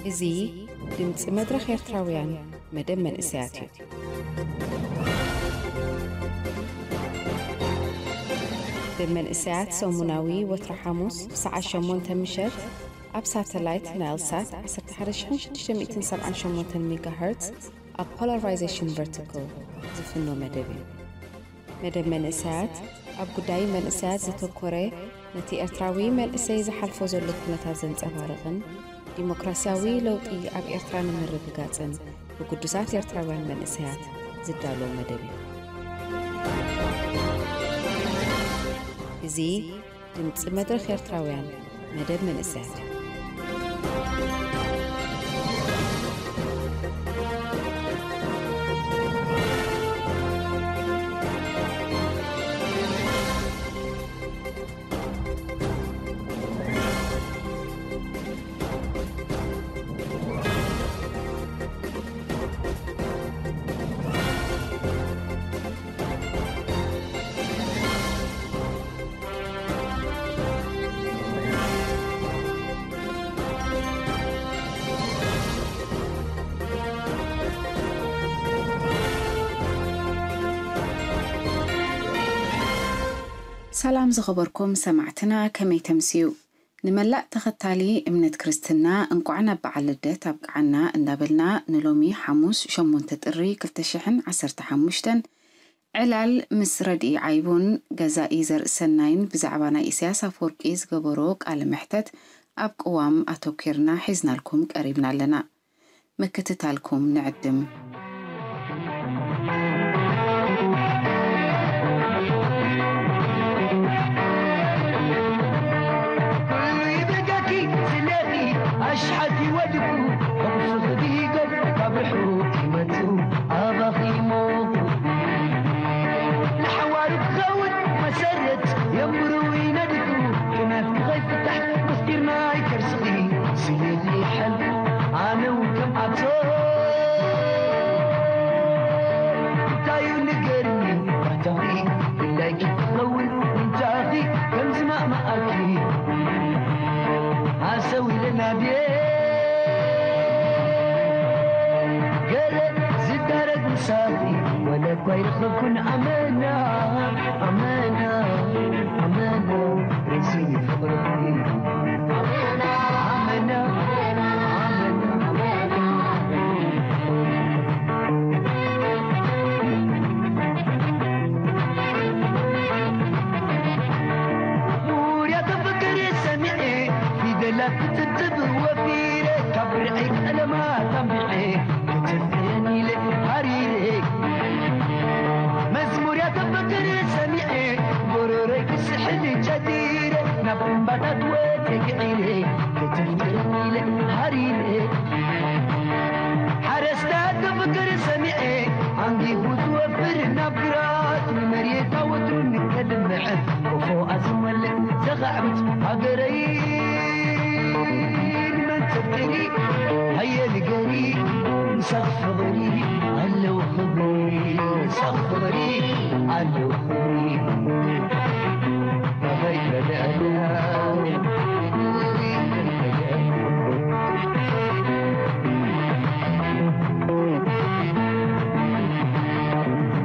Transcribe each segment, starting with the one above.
እዚ ድምፂ መድረኽ ኤርትራውያን መደብ መንእሰያት እዩ። መደብ መንእሰያት ሰሙናዊ ወትሮ ሓሙስ ብሰዓት ሸሞንተ ምሸት ኣብ ሳተላይት ናይል ሳት ዓሰርተ ሓደ ሺሕ ሽዱሽተ ሚእትን ሰብዓን ሸሞንተን ሜጋሄርትዝ ኣብ ፖላራይዜሽን ቨርቲካል ዝፍኖ መደብ እዩ። መደብ መንእሰያት ኣብ ጉዳይ መንእሰያት ዘተኮረ፣ ነቲ ኤርትራዊ መንእሰይ ዝሓልፎ ዘሎ ኩነታት ዘንጸባርቕን ዲሞክራስያዊ ለውጢ ኣብ ኤርትራ ንምርግጋጽን ብግዱሳት ኤርትራውያን መንእሰያት ዝዳሎ መደብ እዩ። እዚ ድምፂ መድረኽ ኤርትራውያን መደብ መንእሰያት እዩ። ሰላም ዝኸበርኩም ሰማዕትና፣ ከመይ ተምስዩ? ንመላእ ተኸታሊ እምነት ክርስትና እንቋዕ ናብ በዓል ልደት ኣብቅዓና እንዳበልና፣ ንሎሚ ሓሙስ ሸሞንተ ጥሪ ክልተ ሽሕን ዓሰርተ ሓሙሽተን ዕላል ምስ ረድኢ ዓይቡን ገዛኢ ዘርእሰናይን ብዛዕባ ናይ ኢሳያስ ኣፈወርቂ ዝገበሮ ቃለ መሕተት ኣብ ቅዋም ኣተኲርና ሒዝናልኩም ቀሪብና ኣለና። ምክትታልኩም ንዕድም። ኩሉ ይብገኪ ስለኺ ኣሽሓት ይወድቁ፣ ሕጉስኺ ዲጎም ካብ ርሑቕ ይመጹ ኣባኺ ይሞቱ። ንሓዋሩ ክኸውን መሰረት የንብሩ ይነድቁ፣ ቅናትኪ ከይፍታሕ ምስጢር ናይ ከርስኺ ስኢሉ ይሓልፉ ኣነ እውን ከምኣቶ። እንታይ እዩ ንገርኒ ባታኺ፣ ድላይኪ ክኸውን ምንታኺ ከም ዝማእማኣኪ። ሃሰው ኢለ ናድየ ገለ ዝዳረግ ምሳኺ፣ ወለ እኳ ይረኸብኩን ኣመና፣ ኣመና፣ ኣመና፣ ርእሲ ፍቕርኺ። ኣመና፣ ኣመና፣ ኣመና። ውርያተ ፍቅሪ ሰሚዐ ፊደላት ክትብትብ ወፊረ ካብ ብርዐይ ቀለማት ኣንቢዐ ክትፍን ኢለ ሃሪረ መዝሙርያተ ፍቅሪ ሰሚዐ ጎረረይ ክስሕል ጀዲረ ናብ እምባታት ወፀ ግዒረ ክትፍን ኢለ ሃሪረ ሓረስታይ ፍቅሪ ሰሚዐ ኣንጊሁ ዝወፍር ናብ ግራት ንመሬታ ወትሩ ንከድምዐ ኮፎኣ ዝመልእ ዘኻዕብት ሃገረይ ንመን ተፍቅሪ ሃየ ንገሪ ምሳኽ ፍቕሪ ኣለዉ ክብሪ ምሳኽ ፍቕሪ ኣለዉ ክብሪ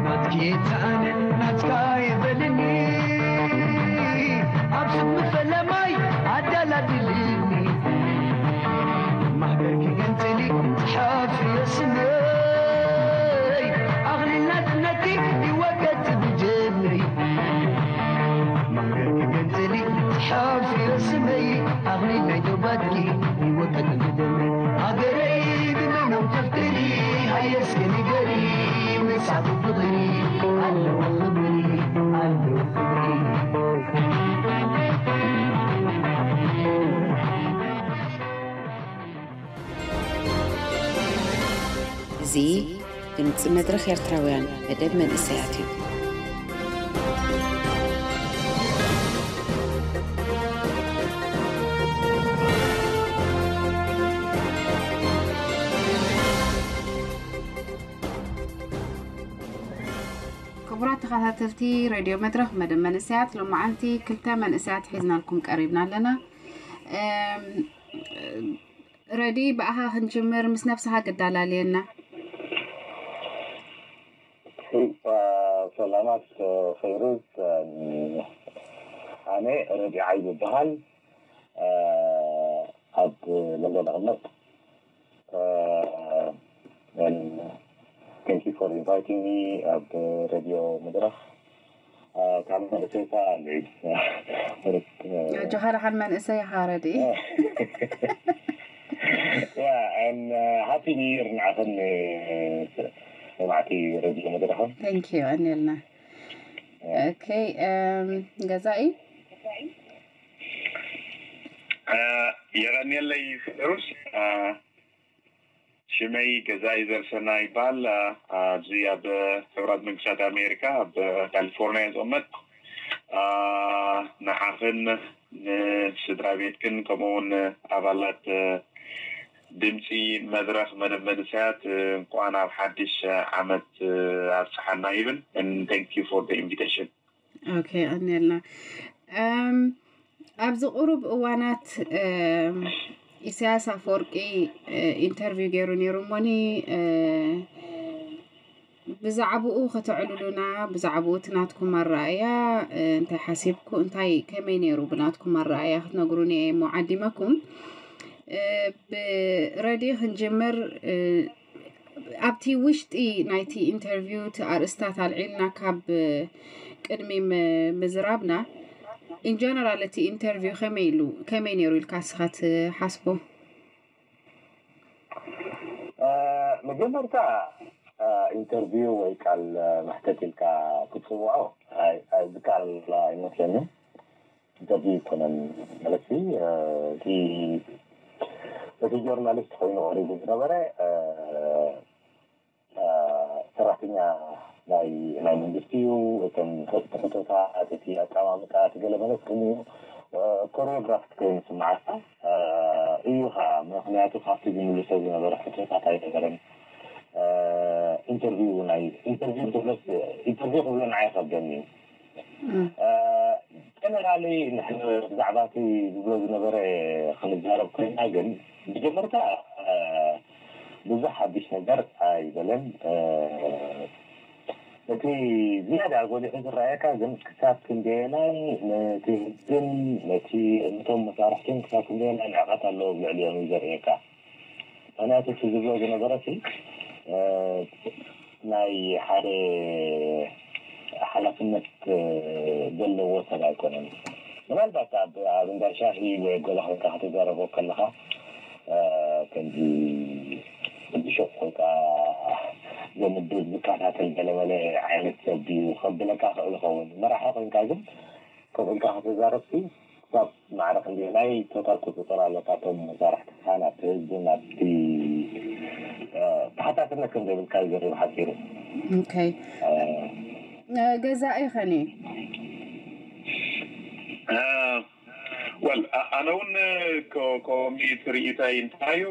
ናትኪ ተኣነ ናትካ ይበልኒ ኣብ ስሚ ፈለማይ ኣዳላድልኒ ማህደር ክገንጽሊ ጽሓፍ የስመይ ኣኽሊል ናጽነቲ ይወቀት ብጀብነይ ማህደር ክገንጽሊ ጽሓፍ የስመይ ኣኽሊል ናይ ዶባትኪ ይወቀት ብደመይ ሃገረይ ብመኖም ተፍቅሪ ሃየ እስኪ ንገሪ ምሳኺ ፍቕሪ ኣለዎ ክብሪ ኣለዎ ክብሪ እዚ ድምፂ መድረኽ ኤርትራውያን መደብ መንእሰያት እዩ። ክቡራት ተኸታተልቲ ሬድዮ መድረኽ መደብ መንእሰያት፣ ሎማዓንቲ ክልተ መንእሰያት ሒዝናልኩም ቀሪብና ኣለና። እም፣ ረዲ፣ ብኣኻ ክንጅምር፣ ምስ ነብስኻ ግዳላልየና። ሰላማት ፌሩዝ፣ ኣነ ረዲ ዓይብ ይበሃል። ኣብ ለንደን እቕመጥ። Thank you for inviting me ኣብ ሬድዮ መድረኽ። ካብ መንእሰይታ ልዒል። ጆሃር ሓን መንእሰይ ሓረዲ። Yeah, and uh, happy new year ንዓኸን ሰማዕቲ ሬድዮ መድረኽን። Thank you ኣንየልና። Okay, ገዛኢ። የቐንየለይ ፌሩዝ። ሽመይ ገዛኢ ዘርሰና ይበሃል። ኣብዚ ኣብ ሕቡራት መንግስታት ኣሜሪካ ኣብ ካሊፎርኒያ እየ ዝቕመጥ። ንዓኽን ንስድራ ቤትክን ከምኡ እውን ኣባላት ድምፂ መድረኽ መደብ መንእሰያት እንኳን ኣብ ሓድሽ ዓመት ኣብፅሓና ይብል። Thank you for the invitation. Okay, ኣንየልና። ኣብዚ ቁሩብ እዋናት ኢሳያስ ኣፈወርቂ ኢንተርቪው ገይሩ ነይሩ እሞኒ፣ ብዛዕባኡ ከተዕልሉና፣ ብዛዕባኡ እቲ ናትኩም ኣረኣእያ እንታይ ሓሲብኩ፣ እንታይ ከመይ ነይሩ ብናትኩም ኣረኣእያ ክትነግሩኒ እየ እሞ ዓዲመኩም። ብረዲ ክንጅምር። ኣብቲ ውሽጢ ናይቲ ኢንተርቪው እቲ ኣርእስታት ኣልዒልና ካብ ቅድሚ ምዝራብና፣ in general እቲ ኢንተርቪው ከመይ ኢሉ፣ ከመይ ነይሩ ኢልካ እስኻ ትሓስቦ? መጀመርታ ኢንተርቪው ወይ ቃል መሕተት ኢልካ ክትፅውዖ ዝከኣል ኣይመስለንን። ኢንተርቪው ይኮነን ማለት እቲ እቲ ጆርናሊስት ኮይኑ ቀሪቡ ዝነበረ ሰራሕተኛ ናይ ናይ መንግስቲ እዩ። እቶም ሕቶታት፣ እቲ ኣቀማምጣ፣ እቲ ገለ መለስ ኮይኑ ኮሪዮግራፍ ኮይኑ ስምዓካ እዩ ከዓ። ምክንያቱ ካብቲ ዝምልሶ ዝነበረ ሕቶታት ኣይነበረን። ኢንተርቪው ናይ ኢንተርቪው ክብሎ ኢንተርቪው ክብሎ ንዓይ ከብደኒ እዩ። ጀነራሊ ንሕና ብዛዕባ እቲ ዝብሎ ዝነበረ ክንዛረብ ኮይና ግን ብጀመርታ ብዙሕ ሓድሽ ነገር ኣይበለን። እቲ ዝያዳ ጎሊሑ ዝረኣየካ ግን ክሳብ ክንደየናይ ነቲ ህዝብን ነቲ ነቶም መሳርሕትን ክሳብ ክንደየናይ ንዕቐት ኣለዎ ኣብ ልዕሊኦም እዩ ዘርእየካ። ምክንያቱ እቲ ዝብሎ ዝነበረ እቲ ናይ ሓደ ሓላፍነት ዘለዎ ሰብ ኣይኮነን። ምናልባት ኣብ ኣብ እንዳ ሻሂ ወይ ገዛ ኮይንካ ክትዛረቦ ከለካ ከምዚ ብሾቅ ወይ ከዓ ዘምብል ዝከታተል ገለመለ ዓይነት ሰብ ድዩ ከብለካ ክእል ይኸውን። መራሒ ኮይንካ ግን ኮፍ ኢልካ ክትዛረብ ሲ ክሳብ ማዕረ ክንደየናይ ቶታል ቁፅፅር ኣለካ እቶም መሳርሕትካ ናብቲ ህዝቢ ናብቲ ተሓታትነት ከም ዘይብልካ እዩ ዘርኢ ብሓፂሩ። Okay. ገዛኢ ኸኒ? Well, ኣነ እውን ከምኡ ትርኢታይ እንታይ እዩ፣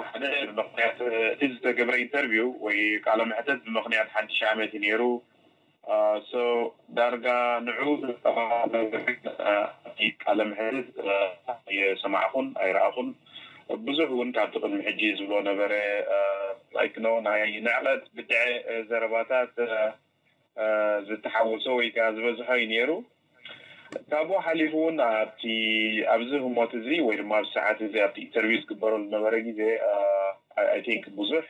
ሓደ ምክንያት እቲ ዝተገብረ ኢንተርቪው ወይ ቃለ መሕተት ብምክንያት ሓድሽ ዓመት እዩ ነይሩ። So ዳርጋ ንዑ ቃለ መሕትት የሰማዕኹን ኣይረኣኹን። ብዙሕ እውን ካብቲ ቅድሚ ሕጂ ዝብሎ ነበረ። Like no ናይ ንዕቐት ብድዐ ዘረባታት ዝተሓወሶ ወይ ከዓ ዝበዝሖ እዩ ነይሩ። ካብኡ ሓሊፉ እውን ኣብቲ ኣብዚ ህሞት እዚ ወይ ድማ ኣብዚ ሰዓት እዚ ኣብቲ ኢንተርቪው ዝግበረሉ ዝነበረ ግዜ I think ብዙሕ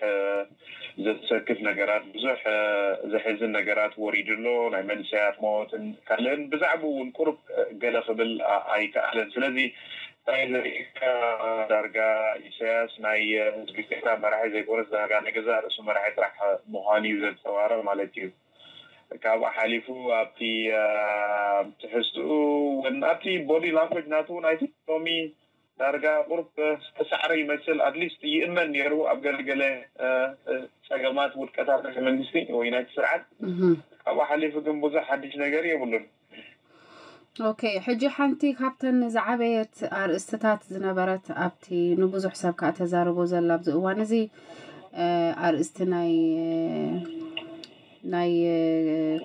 ዘሰክፍ ነገራት፣ ብዙሕ ዘሕዝን ነገራት ወሪዱ ኣሎ። ናይ መንእሰያት ሞትን ካልእን ብዛዕባኡ እውን ቁሩብ ገለ ክብል ኣይከኣለን። ስለዚ እንታይ ዘርእየካ ዳርጋ ኢሳያስ ናይ ህዝቢ ኤርትራ መራሒ ዘይኮነስ ዳርጋ ናይ ገዛእ ርእሱ መራሒ ጥራሕ ምዃኑ እዩ ዘንጸባርቕ ማለት እዩ። ካብኡ ሓሊፉ ኣብቲ ትሕዝትኡ እውን ኣብቲ ቦዲ ላንጉጅ ናቱ እውን ኣይ ቲንክ ሎሚ ዳርጋ ቁሩብ ዝተሳዕረ ይመስል። ኣትሊስት ይእመን ነይሩ ኣብ ገለገለ ጸገማት ውድቀታት ናይ መንግስቲ ወይ ናይቲ ስርዓት። ካብኡ ሓሊፉ ግን ብዙሕ ሓድሽ ነገር የብሉን። Okay, ሕጂ ሓንቲ ካብተን ዝዓበየት ኣርእስትታት ዝነበረት ኣብቲ ንብዙሕ ሰብ ከዓ ተዛርቦ ዘላ ኣብዚ እዋን እዚ ኣርእስቲ ናይ ናይ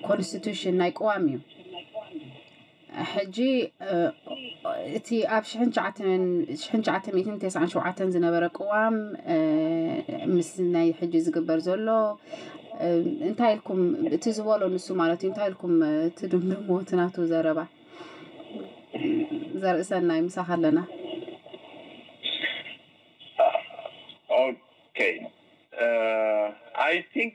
ኮንስቲቱሽን ናይ ቅዋም እዩ። ሕጂ እቲ ኣብ ሽሕን ትሽዓተ ሚእትን ተስዓን ሸውዓተን ዝነበረ ቅዋም ምስ ናይ ሕጂ ዝግበር ዘሎ እንታይ ኢልኩም፣ እቲ ዝበሎ ንሱ ማለት እዩ፣ እንታይ ኢልኩም ትድምድምዎ? እቲ ናቱ ዘረባ ዘርእሰናይ ምሳኻ ኣለና። ኦኬ፣ I think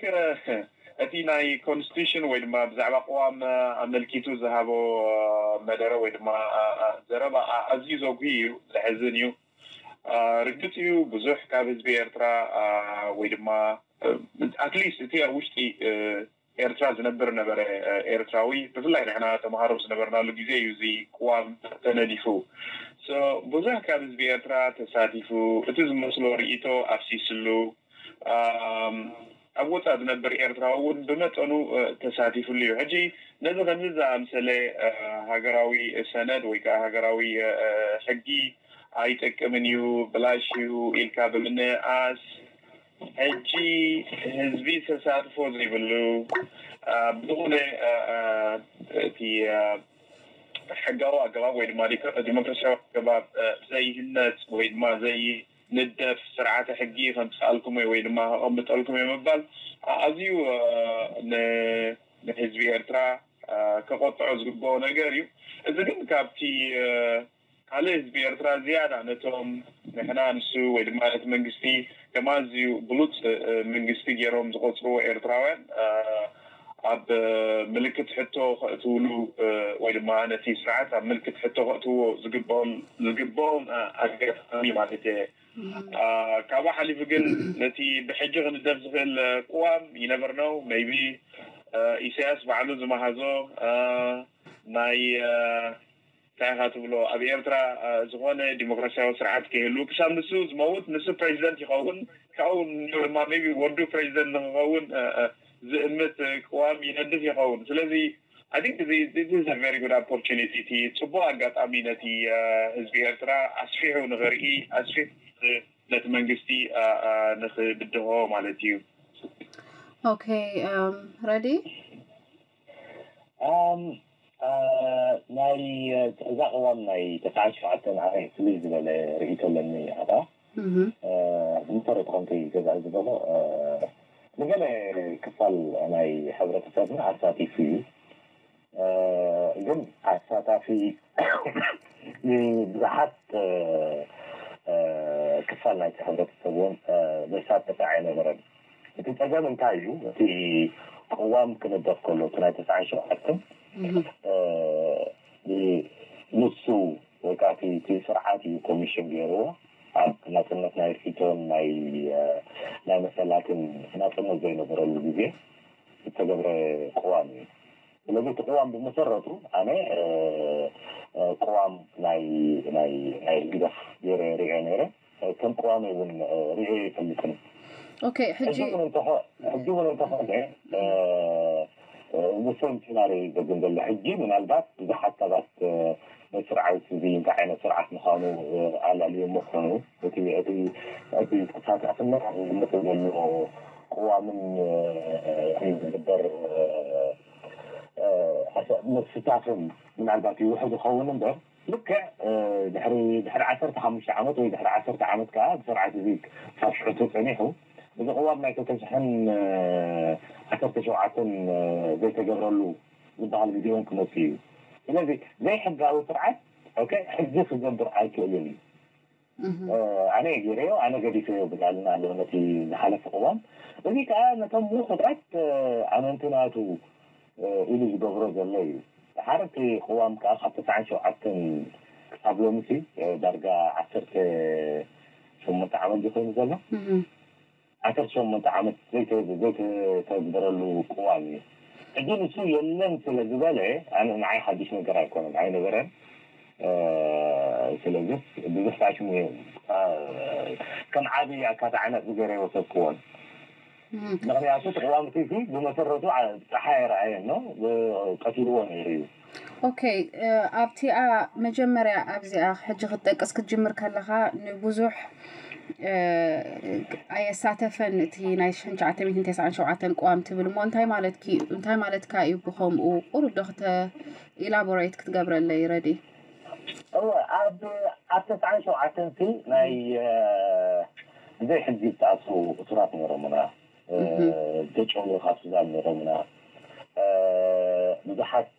እቲ ናይ ኮንስቲቱሽን ወይ ድማ ብዛዕባ ቅዋም ኣመልኪቱ ዝሃቦ መደረ ወይ ድማ ዘረባ ኣዝዩ ዘጉሂ እዩ፣ ዘሕዝን እዩ። ርግፅ እዩ፣ ብዙሕ ካብ ህዝቢ ኤርትራ ወይ ድማ ኣትሊስት እቲ ኣብ ውሽጢ ኤርትራ ዝነብር ነበረ ኤርትራዊ፣ ብፍላይ ንሕና ተምሃሮ ዝነበርናሉ ግዜ እዩ እዚ ቅዋም ተነዲፉ። ብዙሕ ካብ ህዝቢ ኤርትራ ተሳቲፉ፣ እቲ ዝመስሎ ርእይቶ ኣፍሲስሉ፣ ኣብ ወፃእ ዝነብር ኤርትራዊ እውን ብመጠኑ ተሳቲፍሉ እዩ። ሕጂ ነዚ ከምዚ ዝኣምሰለ ሃገራዊ ሰነድ ወይ ከዓ ሃገራዊ ሕጊ ኣይጠቅምን እዩ፣ ብላሽ እዩ ኢልካ ብምንእኣስ፣ ሕጂ ህዝቢ ተሳትፎ ዘይብሉ፣ ብዝኾነ እቲ ሕጋዊ ኣገባብ ወይ ድማ ዲሞክራሲያዊ ኣገባብ ዘይህነፅ ወይ ድማ ዘይንደፍ ስርዓተ ሕጊ ከምፅኣልኩም ወይ ድማ ከቐምጠልኩም እየ ምባል ኣዝዩ ንህዝቢ ኤርትራ ከቆጥዖ ዝግብኦ ነገር እዩ። እዚ ግን ካብቲ ካልእ ህዝቢ ኤርትራ ዝያዳ ነቶም ንሕና ንሱ ወይ ድማ ነቲ መንግስቲ ከም ኣዝዩ ብሉፅ መንግስቲ ገይሮም ዝቆፅርዎ ኤርትራውያን ኣብ ምልክት ሕቶ ከእትውሉ ወይ ድማ ነቲ ስርዓት ኣብ ምልክት ሕቶ ከእትውዎ ዝግብኦም ኣጋጣሚ ማለት እየ። ካብኡ ሓሊፉ ግን ነቲ ብሕጂ ክንደፍ ዝኽእል ቅዋም you never know, maybe ኢሳያስ ባዕሉ ዝመሃዞ ናይ እንታይ ኢኻ ትብሎ ኣብ ኤርትራ ዝኾነ ዲሞክራሲያዊ ስርዓት ከይህሉ ክሳብ ንሱ ዝመውት ንሱ ፕሬዚደንት ይኸውን። ካብኡ ድማ ቢ ወዱ ፕሬዚደንት ንክኸውን ዝእምት ቅዋም ይነድፍ ይኸውን። ስለዚ I think this is a very good opportunity። እቲ ፅቡቅ ኣጋጣሚ ነቲ ህዝቢ ኤርትራ ኣስፊሑ ንክርኢ ኣስፊሑ ነቲ መንግስቲ ንክብድሆ ማለት እዩ። ኦኬ፣ ረዲ ናይ እዛ ቅዋም ናይ ተስዓን ሸውዓተን ኣነ ፍልይ ዝበለ ርእይቶ ኣለኒ። ኣታ ብመሰረቱ ከምቲ ገዛ ዝበሎ ንገለ ክፋል ናይ ሕብረተሰብና ኣሳቲፉ እዩ። ግን ኣሳታፊ ብዙሓት ክፋል ናይቲ ሕብረተሰብ እውን ዘሳተፈ ኣይነበረን። እቲ ፀገም እንታይ እዩ? እቲ ቅዋም ክነደፍ ከሎ እቲ ናይ ተስዓን ሸውዓተን ንሱ ወይ ከዓ እቲ ስርዓት እዩ ኮሚሽን ገይርዎ። ኣብ ናፅነት ናይ ርእይቶን ናይ ናይ መሰላትን ናፅነት ዘይነበረሉ ግዜ ዝተገብረ ቅዋም እዩ። ስለዚ እቲ ቅዋም ብመሰረቱ ኣነ ቅዋም ናይ ናይ ናይ ህግደፍ ገይረ ርእዮ ነይረ። ከም ቅዋመይ እውን ርእዮ ይፈልጥን። ኦኬ፣ ሕጂ ሕጂ እውን እንተኾ- ሕጂ እውን እንተኾነ ንሰም ሲናሪ ዘግን ዘሎ ሕጂ ምናልባት ብዙሓት ሰባት ነቲ ስርዓት እዚ እንታይ ዓይነት ስርዓት ምዃኑ ኣላልዮ ምዃኑ እቲ እቲ እቲ ተሳታፍነት ዝመፀ ዘሎ ቅዋምን ዝግበር ምስታፍን ምናልባት ይውሕድ ይኸውን እምበር ልክዕ ድሕሪ ድሕሪ ዓሰርተ ሓሙሽተ ዓመት ወይ ድሕሪ ዓሰርተ ዓመት ከዓ ብስርዓት እዚ ካብ ሽዑ ተፀኒሑ እዚ ቅዋም ናይ ክልተ ሽሕን ዓሰርተ ሸውዓተን ዘይተገብረሉ ዝበሃል ግዜ እውን ክመፅእ እዩ። ስለዚ ዘይሕጋዊ ስርዓት ኦኬ ሕዚ ክገብር ኣይክእልን እዩ። ኣነ ገይረዮ ኣነ ገዲፈዮ ብላልና ኣሎ ነቲ ዝሓለፈ ቅዋም። እዚ ከዓ ነቶም ውሑዳት ኣመንቲ ናቱ ኢሉ ዝገብሮ ዘሎ እዩ። ሓደ እቲ ቅዋም ከዓ ካብ ተስዓን ሸውዓተን ክሳብ ሎሚ ሲ ዳርጋ ዓሰርተ ሸሞንተ ዓመት ዝኮይኑ ዘሎ ዓሰርተ ሸሞንተ ዓመት ዘይተግበረሉ ቅዋም እዩ። ሕጂ ንሱ የለን ስለ ዝበለ ኣነ ንዓይ ሓድሽ ነገር ኣይኮነን ኣይነበረን። ስለዚ ብዙሕ ፋሽን እዩ። ከም ዓብይ ኣካታዕነቅ ዝገረዮ ሰብ ክወን ምክንያቱ ተቃዋምቲ ሲ ብመሰረቱ ፀሓይ ኣይረኣየን ነው ቀቲልዎ ነይሩ እዩ። ኦኬ፣ ኣብቲኣ መጀመርያ ኣብዚኣ ሕጂ ክትጠቅስ ክትጅምር ከለኻ ንብዙሕ ኣየሳተፈን እቲ ናይ ሽሕን ትሽዓተ ሚእትን ተስዓን ሸውዓተን ቅዋም ትብል እሞ እንታይ ማለትኪ እንታይ ማለትካ እዩ? ብኸምኡ ቁሩብ ዶ ክተ ኢላቦሬት ክትገብረለይ ረዲ? እወ ኣብ ኣብ ተስዓን ሸውዓተን ሲ ናይ ብዘይ ሕጊ ዝተኣስሩ እሱራት ነይሮምና። ተጨውዮ ካብ ሱዳን ነይሮምና። ብዙሓት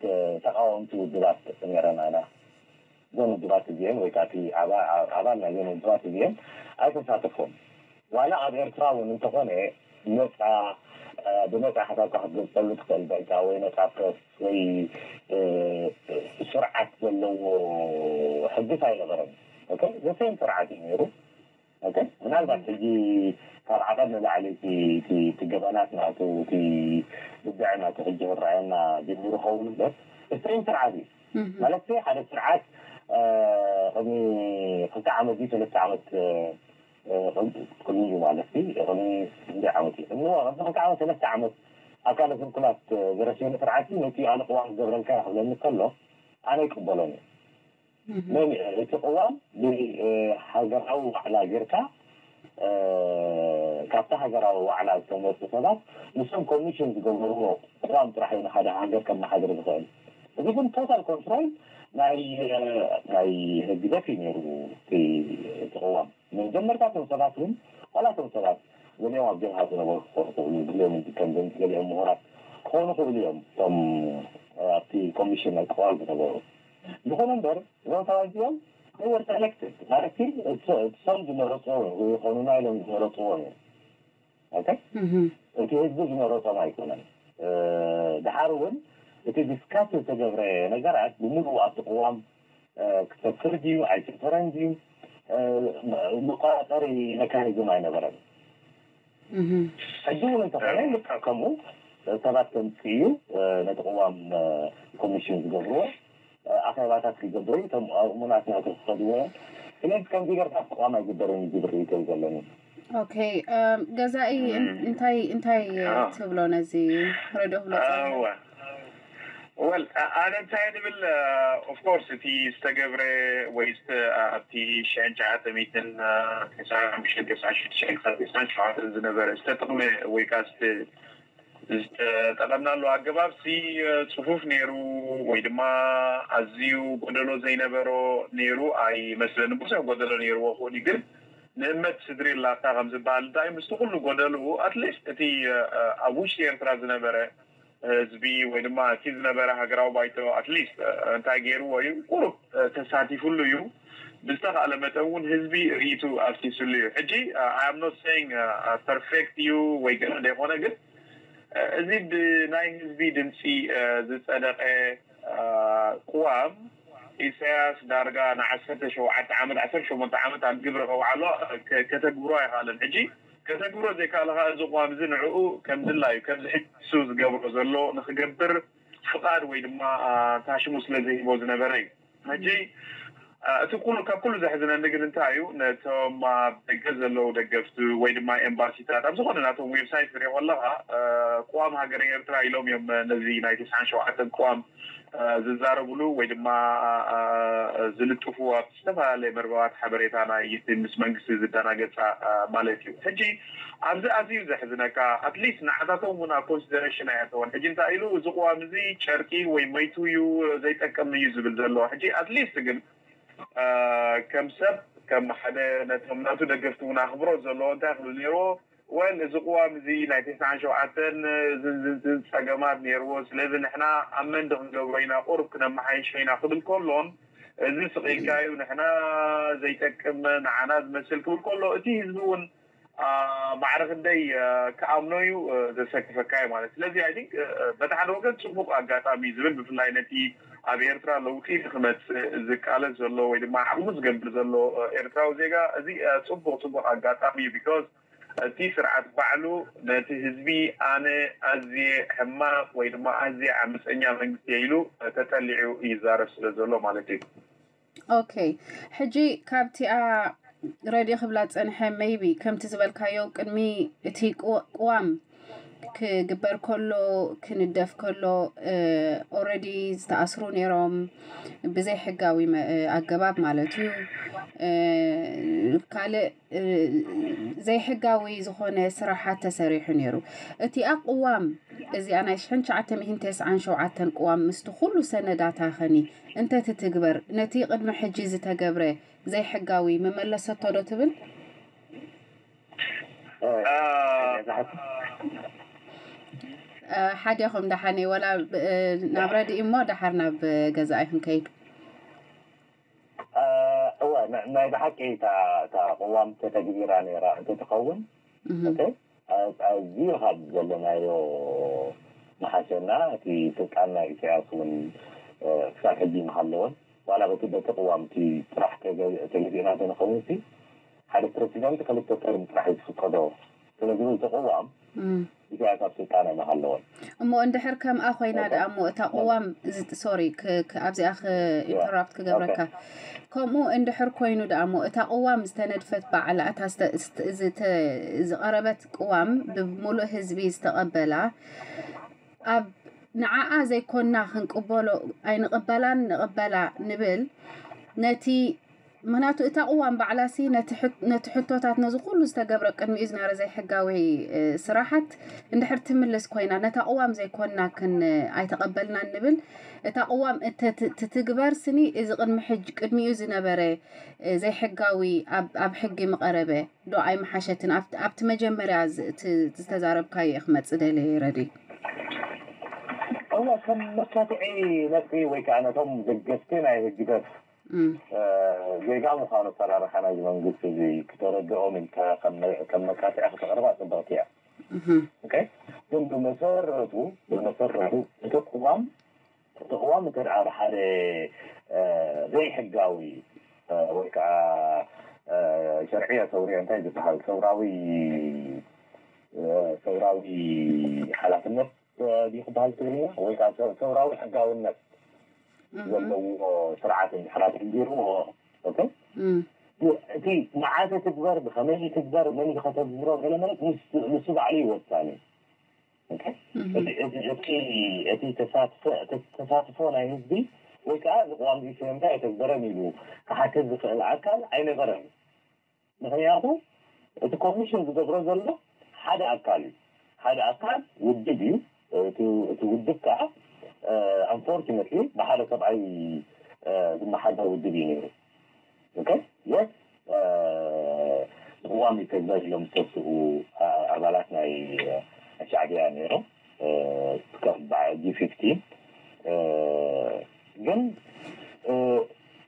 ተቃወምቲ ውድባት ነይረናና። እዞም ውድባት እዚኦም ወይ ከዓ ኣባል ናይዞም ውድባት እዚኦም ኣይተሳተፎም። ዋላ ኣብ ኤርትራ እውን እንተኾነ ነፃ ብነፃ ሓሳብካ ክትገልፀሉ ትኽእል በቃ ወይ ነፃ ፕረስ ወይ ስርዓት ዘለዎ ሕግስ ኣይነበረን። ዘሰይም ስርዓት እዩ ነይሩ። ምናልባት ሕጂ ካብ ዓቐብ ንላዕሊ እቲ ገበናት ናቱ እቲ ብድዐ ናቱ ሕጂ ክረኣየና ጀሚሩ ኸውን እምበር እስተይም ስርዓት እዩ። ማለት ሓደ ስርዓት ቅድሚ ክልተ ዓመት ሰለስተ ዓመት ቅድሚ ማለት ቅድሚ ክንደይ ዓመት እዩ ቅድሚ ክልተ ዓመት ሰለስተ ዓመት ኣካለ ስንኩላት ዝረስየኒ ስርዓት ነቲ ኣነ ቅዋም ዝገብረልካ ክብለኒ ከሎ ኣነ ይቅበሎን እዩ። እቲ ቅዋም ብሃገራዊ ዋዕላ ጌርካ ካብቲ ሃገራዊ ዋዕላ ዝተመፁ ሰባት ንሶም ኮሚሽን ዝገበርዎ ቅዋም ጥራሕ እዩ ንሓደ ሃገር ከመሓድር ዝኽእል። እዚ ግን ቶታል ኮንትሮል ናይ ናይ ህግደፍ እዩ ነይሩ እቲ ቅዋም። መጀመርታ እቶም ሰባት እውን ዋላ እቶም ሰባት ገሊኦም ኣብ ጀብሃ ዝነበሩ ክኾኑ ክእሉ ገሊኦም ኢንዲፐንደንት ገሊኦም ምሁራት ክኾኑ ክእሉ እዮም። እቶም ኣብቲ ኮሚሽን ናይ ቅዋም ዝነበሩ ይኹን እምበር እዞም ሰባት እዚኦም they were selected ማለት እሶም ዝመረፅዎ ይኾኑና ኢሎም ዝመረፅዎ እዮም። እቲ ህዝቢ ዝመረፆም ኣይኮነን። ድሓር እውን እቲ ዲስካስ ዝተገብረ ነገራት ብምሉኡ ኣብቲ ቅዋም ክሰፍር ድዩ ኣይሰፈረን ድዩ መቆፃፀሪ መካኒዝም ኣይነበረን። ሕጂ እውን እንተኾነ ልክዕ ከምኡ ሰባት ከምፅኡ እዩ ነቲ ቅዋም ኮሚሽን ዝገብርዎ ኣኼባታት ክገብሩ እቶም ኣእሙናት ናቱ ክኸድዎ እዮም። ስለዚ ከምዚ ጌርካ ተቋም ኣይግበርን እዩ ዝብል ርእይቶ እዩ ዘለኒ። ኦኬ፣ ገዛኢ እንታይ እንታይ ትብሎ ነዚ ረድኦ ብሎ? ወል ኣነ እንታይ ንብል ኦፍኮርስ እቲ ዝተገብረ ወይ ኣብቲ ሽሕን ትሽዓተ ሚእትን ተስዓን ሓሙሽተን ተስዓን ሽዱሽተን ክሳብ ተስዓን ሸውዓተን ዝነበረ ዝተጠቕመ ወይ ከዓ ዝተጠቐምናሉ ኣገባብ ሲ ፅፉፍ ነይሩ ወይ ድማ ኣዝዩ ጎደሎ ዘይነበሮ ነይሩ ኣይመስለኒ። ብዙሕ ጎደሎ ነይርዎ ክውን ግን ንእመት ስድሪ ላታ ከም ዝበሃል እንታይ ምስቲ ኩሉ ጎደልኡ ኣትሊስት እቲ ኣብ ውሽጢ ኤርትራ ዝነበረ ህዝቢ ወይ ድማ እቲ ዝነበረ ሃገራዊ ባይቶ ኣትሊስት እንታይ ገይርዎ እዩ ቁሩብ ተሳቲፉሉ እዩ። ብዝተኻእለ መጠን እውን ህዝቢ ርእይቱ ኣፍሲስሉ እዩ። ሕጂ I am not saying perfect እዩ ወይ ገለ ዘይኮነ ግን እዚ ብናይ ህዝቢ ድምፂ ዝፀደቀ ቅዋም ኢሳያስ ዳርጋ ንዓሰርተ ሸውዓተ ዓመት ዓሰርተ ሸሞንተ ዓመት ኣብ ግብሪ ከውዓሎ ከተግብሮ ኣይኽኣለን። ሕጂ ከተግብሮ ዘይከኣለ ከዓ እዚ ቅዋም እዚ ንዕኡ ከም ድላዩ ከም ዝሕሱ ዝገብሮ ዘሎ ንክገብር ፍቃድ ወይ ድማ ታሽሙ ስለ ዘይህቦ ዝነበረ እዩ። ሕጂ እቲ ኩሉ ካብ ኩሉ ዘሕዝነኒ ግን እንታይ እዩ ነቶም ኣብ ደገ ዘለዉ ደገፍቲ ወይ ድማ ኤምባሲታት ኣብ ዝኾነ ናቶም ዌብሳይት ትሪኦ ከለካ ቅዋም ሃገረ ኤርትራ ኢሎም እዮም ነዚ ናይ ተስዓን ሸውዓተን ቅዋም ዝዛረብሉ ወይ ድማ ዝልጥፉ ኣብ ዝተፈላለየ መርበባት ሓበሬታ ናይ ምስ መንግስቲ ዝደናገፃ ማለት እዩ። ሕጂ ኣብዚ ኣዝዩ ዘሕዝነካ ኣትሊስት ንዓታቶም እውን ኣብ ኮንሲደሬሽን ኣይኣተወን። ሕጂ እንታይ ኢሉ እዚ ቅዋም እዚ ጨርቂ ወይ መይቱ እዩ ዘይጠቅም እዩ ዝብል ዘሎ። ሕጂ ኣትሊስት ግን ከም ሰብ ከም ሓደ ነቶም ናቱ ደገፍቲ እውን ኣኽብሮት ዘለዎ እንታይ ክብል ነይርዎ ወል እዚ ቅዋም እዚ ናይ ተስዓን ሸውዓተን ዝንዝንዝን ፀገማት ነይርዎ። ስለዚ ንሕና ኣብ መንዲ ክንገብሮ ኢና፣ ቁሩብ ክነመሓይሾ ኢና ክብል ከሎን እዚ ስቕ ኢልካ እዩ ንሕና ዘይጠቅም ንዓና ዝመስል ክብል ከሎ እቲ ህዝቢ እውን ማዕረ ክንደይ ክኣምኖ እዩ ዘሰክፈካ እዩ ማለት። ስለዚ I think በቲ ሓደ ወገን ፅቡቅ ኣጋጣሚ ዝብል ብፍላይ ነቲ ኣብ ኤርትራ ለውጢ ንክመፅእ ዝቃለስ ዘሎ ወይ ድማ ዓቕሙ ዝገብር ዘሎ ኤርትራዊ ዜጋ እዚ ፅቡቅ ፅቡቅ ኣጋጣሚ እዩ። Because እቲ ስርዓት ባዕሉ ነቲ ህዝቢ ኣነ ኣዝየ ሕማቅ ወይ ድማ ኣዝየ ዓመፀኛ መንግስቲ እየ ኢሉ ተጠሊዑ ይዛረብ ስለ ዘሎ ማለት እዩ። ኦኬ፣ ሕጂ ካብቲኣ ረድዮ ክብላ ዝፀንሐ maybe ከምቲ ዝበልካዮ ቅድሚ እቲ ቅዋም ክግበር ከሎ፣ ክንደፍ ከሎ፣ ኦረዲ ዝተኣስሩ ነይሮም፣ ብዘይሕጋዊ መ- ኣገባብ ማለት እዩ። ካልእ ዘይሕጋዊ ዝኾነ ስራሓት ተሰሪሑ ነይሩ። እቲኣ ቅዋም እዚኣ ናይ ሽሕን ትሽዓተ ሚእትን ተስዓን ሸውዓተን ቅዋም ምስቲ ኩሉ ሰነዳታ ኸኒ እንተትትግበር፣ ነቲ ቅድሚ ሕጂ ዝተገብረ ዘይሕጋዊ መመለሰቶ ዶ ትብል? ሓዲኹም ደሓን ወላ ናብ ረድኢ እሞ ደሓር ናብ ገዛኢ ክንከይድ። እወ፣ ናይ ብሓቂ እታ ቅዋም ተተግቢራ ነይራ እንተትኸውን፣ ኣዝዩ ካብ ዘለናዮ ምሓሸና። እቲ ስልጣን ናይ ኢሳያስ እውን ክሳብ ሕጂ ምሃለወን፣ ዋላ በቲ በቲ ቅዋም እቲ ጥራሕ ተገዚእና ተንኸውን፣ ሓደ ፕረሲደንት ክልተ ተርም ጥራሕ እዩ ዝፍቀዶ ስለዝብል፣ እቲ ቅዋም ኢሳያስ ኣብ ስልጣን ኣይምሃለወን። እሞ እንድሕር ከምኣ ኮይና ደኣ እሞ እታ ቅዋም፣ ሶሪ ኣብዚኣ ኢንተራፕት ክገብረካ፣ ከምኡ እንድሕር ኮይኑ ደኣ እሞ እታ ቅዋም ዝተነድፈት ባዕላ፣ እታ ዝቐረበት ቅዋም ብምሉእ ህዝቢ ዝተቐበላ፣ ኣብ ንዓኣ ዘይኮና ክንቅበሎ፣ ኣይንቕበላን ንቕበላ ንብል፣ ነቲ ምክንያቱ እታ ቅዋም ባዕላሲ ነቲ ሕቶታት፣ ነዚ ኩሉ ዝተገብረ ቅድሚኡ ዝነበረ ዘይሕጋዊ ስራሓት እንድሕር ትምልስ ኮይና፣ ነታ ቅዋም ዘይኮና ክን ኣይተቐበልናን ንብል። እታ ቅዋም እተትትግበር ስኒ እዚ ቅድሚ ሕጂ ቅድሚኡ ዝነበረ ዘይሕጋዊ ኣብ ሕጊ ምቐረበ ዶ ኣይምሓሸትን? ኣብቲ መጀመርያ ዝተዛረብካዮ ክመፅእ ደለየ ረዲ። እወ፣ ከም መካትዒ ነጥቢ ወይ ከዓ ነቶም ደገፍቲ ናይ ህግደፍ ዜጋ ምዃኑ ኣሰራርሓ ናይዚ መንግስቲ እዚ ክተረድኦም ኢልካ ከም መካትዒ ክተቕርባ ፅብቕቲ እያ። ግን ብመሰረቱ ብመሰረቱ እቲ ቅዋም እቲ ቅዋም እንተ ደኣ ብሓደ ዘይሕጋዊ ወይ ከዓ ሸርዕየ ሰውርየ እንታይ ዝበሃል ሰውራዊ ሰውራዊ ሓላፍነት ድዩ ክበሃል ትግርኛ ወይ ከዓ ሰውራዊ ሕጋውነት ዘለዎ ስርዓት እንድሕራ ተግቢርዎ፣ ኦኬ፣ እቲ መዓዘ ትግበር፣ ብኸመይ ትግበር፣ መን እዩ ከተግብሮ ገለ ማለት ንሱ ባዕሉ እዩ ወሳኒ። ኦኬ፣ እቲ ተሳትፎ ናይ ህዝቢ ወይ ከዓ እዚ ቅዋም እዚ ስለምንታይ ኣይተግበረን ኢሉ ክሓትት ዝኽእል ኣካል ኣይነበረን። ምኽንያቱ እቲ ኮሚሽን ዝገብሮ ዘሎ ሓደ ኣካል እዩ። ሓደ ኣካል ውድብ እዩ። እቲ ውድብ ከዓ ኣንፎርችነትሊ ብሓደ ሰብኣይ ዝመሓደር ውድብ እዩ ነይሩ። ኦኬ፣ የስ፣ ንቅዋም ይተግበር ኢሎም ዝተስኡ ኣባላት ናይ ሻዕብያ ነይሮም። ጂ ፊፍቲን ግን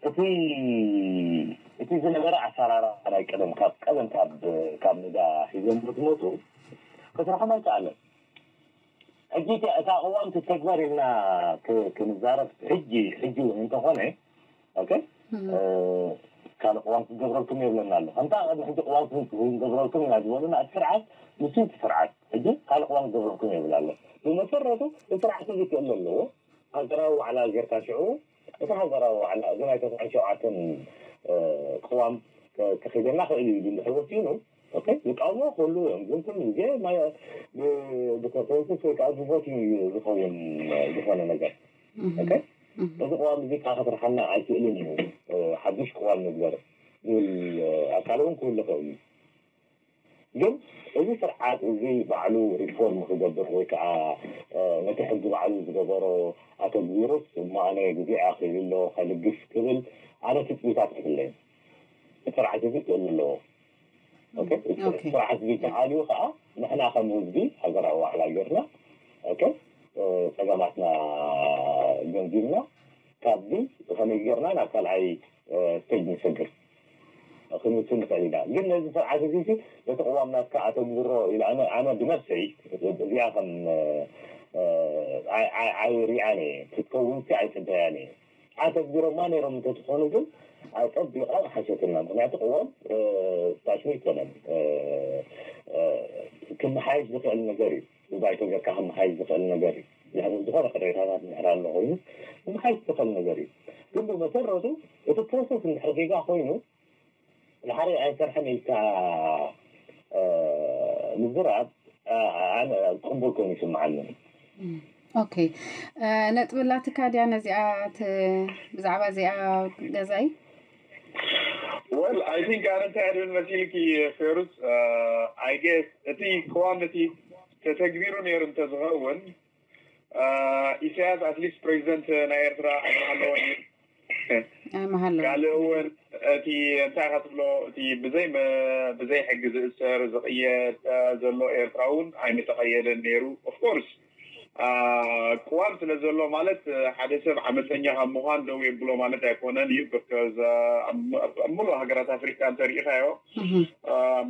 እቲ እቲ ዝነበረ ኣሰራርሓ ናይ ቀደም ካብ ቀደም ካብ ካብ ንዳ ሒዞም ዝመፁ ክስርሖም ኣይከኣለን። ሕጂ እታ ቅዋም ትተግበር ኢልና ክንዛረብ ሕጂ ሕጂ እውን እንተኾነ ካልእ ቅዋም ክገብረልኩም የብለና ኣሎ። ከምታ ቅድሚ ሕጂ ቅዋም ክንገብረልኩም ኢና ዝበሉና እቲ ስርዓት ንሱ እቲ ስርዓት ሕጂ ካልእ ቅዋም ክገብረልኩም የብል ኣሎ። ብመሰረቱ እቲ ስርዓት እዚ ክእለ ኣለዎ። ሃገራዊ ዋዕላ ጌርካ ሽዑ እቲ ሃገራዊ ዋዕላ እዚ ናይ ተስዓን ሸውዓተን ቅዋም ከኺደና ክእል እዩ ኢሉ እንድሕር ወሲኑ ዝቃወሞ ክህልዉ እዮም። ግን ኩሉ ግዜ ብኮንሰንሱስ ወይ ከዓ ብቮቲንግ እዩ ዝኸውን ዝኾነ ነገር። እዚ ቅዋም እዚ ከዓ ክስርሓና ኣይክእልን እዩ፣ ሓዱሽ ቅዋም ንግበር ዝብል ኣካል እውን ክህሉ ይኽእል እዩ። ግን እዚ ስርዓት እዚ ባዕሉ ሪፎርም ክገብር ወይ ከዓ ነቲ ሕጊ ባዕሉ ዝገበሮ ኣተግቢሩስ እሞ ኣነ ግዜ ኣኺሉ ኣሎ ከልግስ ክብል ኣነ ትፅቢታት የብለይን። እቲ ስርዓት እዚ ክእል ኣለዎ። ስርዓት እዚ ተኣልዩ ከዓ ንሕና ከም ህዝቢ ሃገራዊ ዋዕላ ጌርና ጸገማትና ገምጊምና ካብዚ ከመይ ጌርና ናብ ካልኣይ ስቴጅ ንሰግር ክንውስን ንኽእል ኢና። ግን ነዚ ስርዓት እዚ ነቲ ቅዋም ናትካ ኣተግብሮ ኢለ ኣነ ብነብሰይ እዚኣ ከም ኣይሪኣን እየ ክትከውን ኣይፅበያን እየ። ኣተግቢሮማ ነይሮም እንተትኾኑ ግን ኣፀቢቓ ምሓሸትና። ምኽንያቱ ቅዋም ፋሽን ኣይኮነን፣ ክመሓየሽ ዝኽእል ነገር እዩ። ብባይቶ ጌርካ ክመሓየሽ ዝኽእል ነገር እዩ። ዝኾነ ቅሬታታት እንድሕር ኣሎ ኮይኑ ክመሓየሽ ዝኽእል ነገር እዩ። ግን ብመሰረቱ እቲ ፕሮሰስ እንድሕር ጌጋ ኮይኑ ድሓር ኣይሰርሐን ኢልካ ምዝራብ ኣነ ቅቡል ኮይኑ ይስምዓኒ። ኦኬ፣ ነጥቢ ላትካ ድያ ነዚኣ? ብዛዕባ እዚኣ ገዛይ ወል ኣይ ቲንክ ኣነ እንታይ ድብል መሲልኪ፣ ፌሩስ፣ ኣይ ጌስ እቲ ቅዋም እቲ ተተግቢሩ ነይሩ እንተዝኸውን፣ ኢሳያስ ኣትሊስት ፕሬዚደንት ናይ ኤርትራ ኣይመሃለወን። ኣይመሃለወን። ካልእ እውን እቲ እንታይ ኢኻ ትብሎ፣ እቲ ብዘይ ብዘይ ሕጊ ዝእሰር ዝቕየድ ዘሎ ኤርትራ እውን ኣይምተቐየደን ነይሩ። ኦፍኮርስ ቅዋም ስለ ዘሎ ማለት ሓደ ሰብ ዓመፀኛ ካብ ምዃን ደው የብሎ ማለት ኣይኮነን እዩ። ብካዝ ኣብ ሙሉእ ሃገራት ኣፍሪካ እንተሪኢኻዮ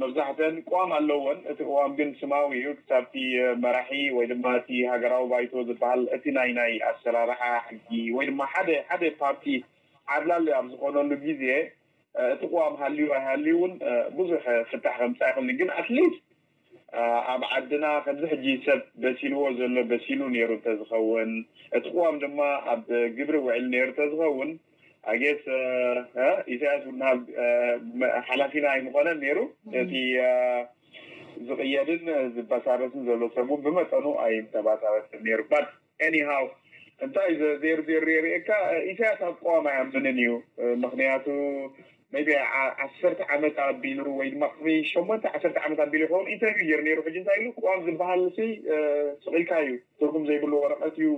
መብዛሕተን ቅዋም ኣለወን። እቲ ቅዋም ግን ስማዊ እዩ። ክሳብቲ መራሒ ወይ ድማ እቲ ሃገራዊ ባይቶ ዝበሃል እቲ ናይ ናይ ኣሰራርሓ ሕጊ ወይ ድማ ሓደ ሓደ ፓርቲ ዓብላሊ ኣብ ዝኾነሉ ግዜ እቲ ቅዋም ሃልዩ ኣይሃልዩ እውን ብዙሕ ፍታሕ ከምፃእ ይኽእል። ግን ኣትሊስት ኣብ ዓድና ከምዚ ሕጂ ሰብ በሲልዎ ዘሎ በሲሉ ነይሩ እንተዝኸውን፣ እቲ ቅዋም ድማ ኣብ ግብሪ ውዕል ነይሩ እንተዝኸውን፣ ኣጌስ ኢሳያስ ውናብ ሓላፊና ኣይምኾነን ነይሩ። እቲ ዝቕየድን ዝበሳበስን ዘሎ ሰብ እውን ብመጠኑ ኣይምተባሳበስን ነይሩ። ባት ኤኒሃው እንታይ ዘርዜር ሪእካ ኢሳያስ ኣብ ቅዋም ኣይኣምንን እዩ። ምክንያቱ ቢ ዓሰርተ ዓመት ኣቢሉ ወይ ድማ ቅድሚ ሸሞንተ ዓሰርተ ዓመት ኣቢሉ ይኸውን ኢንተርቪው ገይሩ ነይሩ። ሕጂ እንታይ ኢሉ? ቅዋም ዝበሃል ሲ ስቕ ኢልካ እዩ፣ ትርጉም ዘይብሉ ወረቐት እዩ።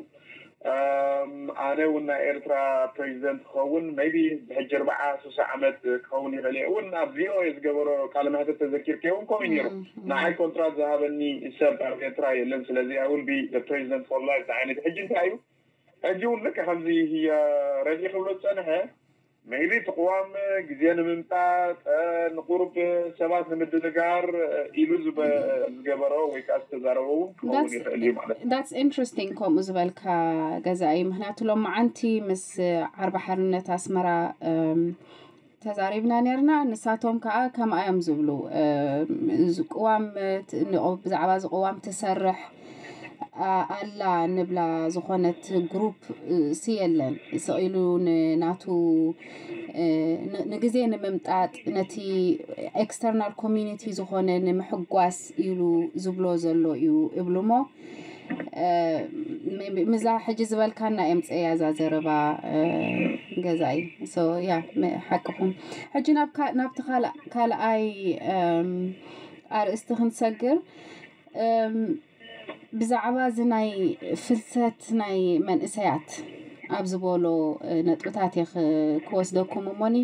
ኣነ እውን ናይ ኤርትራ ፕሬዚደንት ክኸውን ቢ ብሕጂ ኣርባዓ ሱሳ ዓመት ክኸውን ይኽእል እየ። እውን ኣብ ቪኦኤ ዝገበሮ ቃለ መሕተት ተዘኪርካ እውን ከምኡ ነይሩ። ንዓይ ኮንትራት ዝሃበኒ ሰብ ኣብ ኤርትራ የለን። ስለዚ ኣይ ብል ቢ ፕሬዚደንት ፎር ላይፍ ዓይነት ሕጂ እንታይ እዩ? ሕጂ እውን ልክ ከምዚ ረድኢ ክብሎ ዝፀንሐ ቢ እቲ ቅዋም ግዜ ንምምጣጥ ንቁሩብ ሰባት ንምድንጋር ኢሉ ዝገበሮ ወይ ከዓ ዝተዛረቦ እውን ክኸውን ይኽእል እዩ ማለት እዩ። ኢንትረስቲንግ ከምኡ ዝበልካ ገዛኢ። ምክንያቱ ሎም መዓንቲ ምስ ዓርቢ ሓርነት ኣስመራ ተዛሪብና ነርና። ንሳቶም ከዓ ከምኣ እዮም ዝብሉ። ቅዋም ብዛዕባ እዚ ቅዋም ትሰርሕ ኣላ ንብላ ዝኾነት ግሩፕ ሲ የለን። ስቕ ኢሉ ንናቱ ንግዜ ንምምጣጥ ነቲ ኤክስተርናል ኮሚኒቲ ዝኾነ ንምሕጓስ ኢሉ ዝብሎ ዘሎ እዩ እብሉ እሞ ምዛ ሕጂ ዝበልካና እዮም ፀያ እዛ ዘረባ ገዛኢ። ያ ሓቅኹም። ሕጂ ናብቲ ካልኣይ ኣርእስቲ ክንሰግር ብዛዕባ እዚ ናይ ፍልሰት ናይ መንእሰያት ኣብ ዝበሎ ነጥብታት እየ ክወስደኩም እሞኒ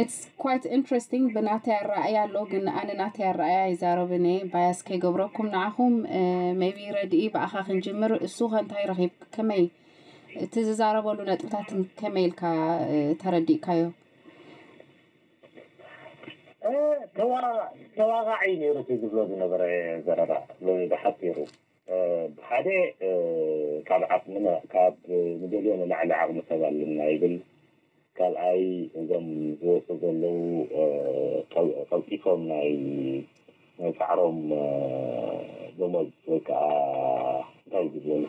it's quite interesting። ብናተይ ኣረኣእያ ኣሎ፣ ግን ኣነ ናተይ ኣረኣእያ ይዛረብን እየ፣ ባያስ ከይገብረኩም ንዓኹም። maybe ረድኢ ብኣኻ ክንጅምር። እሱ ከ እንታይ ረኺብ? ከመይ እቲ ዝዛረበሉ ነጥብታት ከመይ ኢልካ ተረዲእካዮ? ተዋቃዒ ነይሩ እቲ ዝብሎ ዝነበረ ዘረባ ብሓፂሩ ሓደ ካብ ዓቕምና ካብ ንደልዮ ንላዕሊ ዓቕሚ ሰብ ኣለና ይብል። ካልኣይ እዞም ዝወፁ ዘለዉ ቀልጢፎም ናይ ናይ ፃዕሮም ደሞዝ ወይ ከዓ እንታይ ዝብለሉ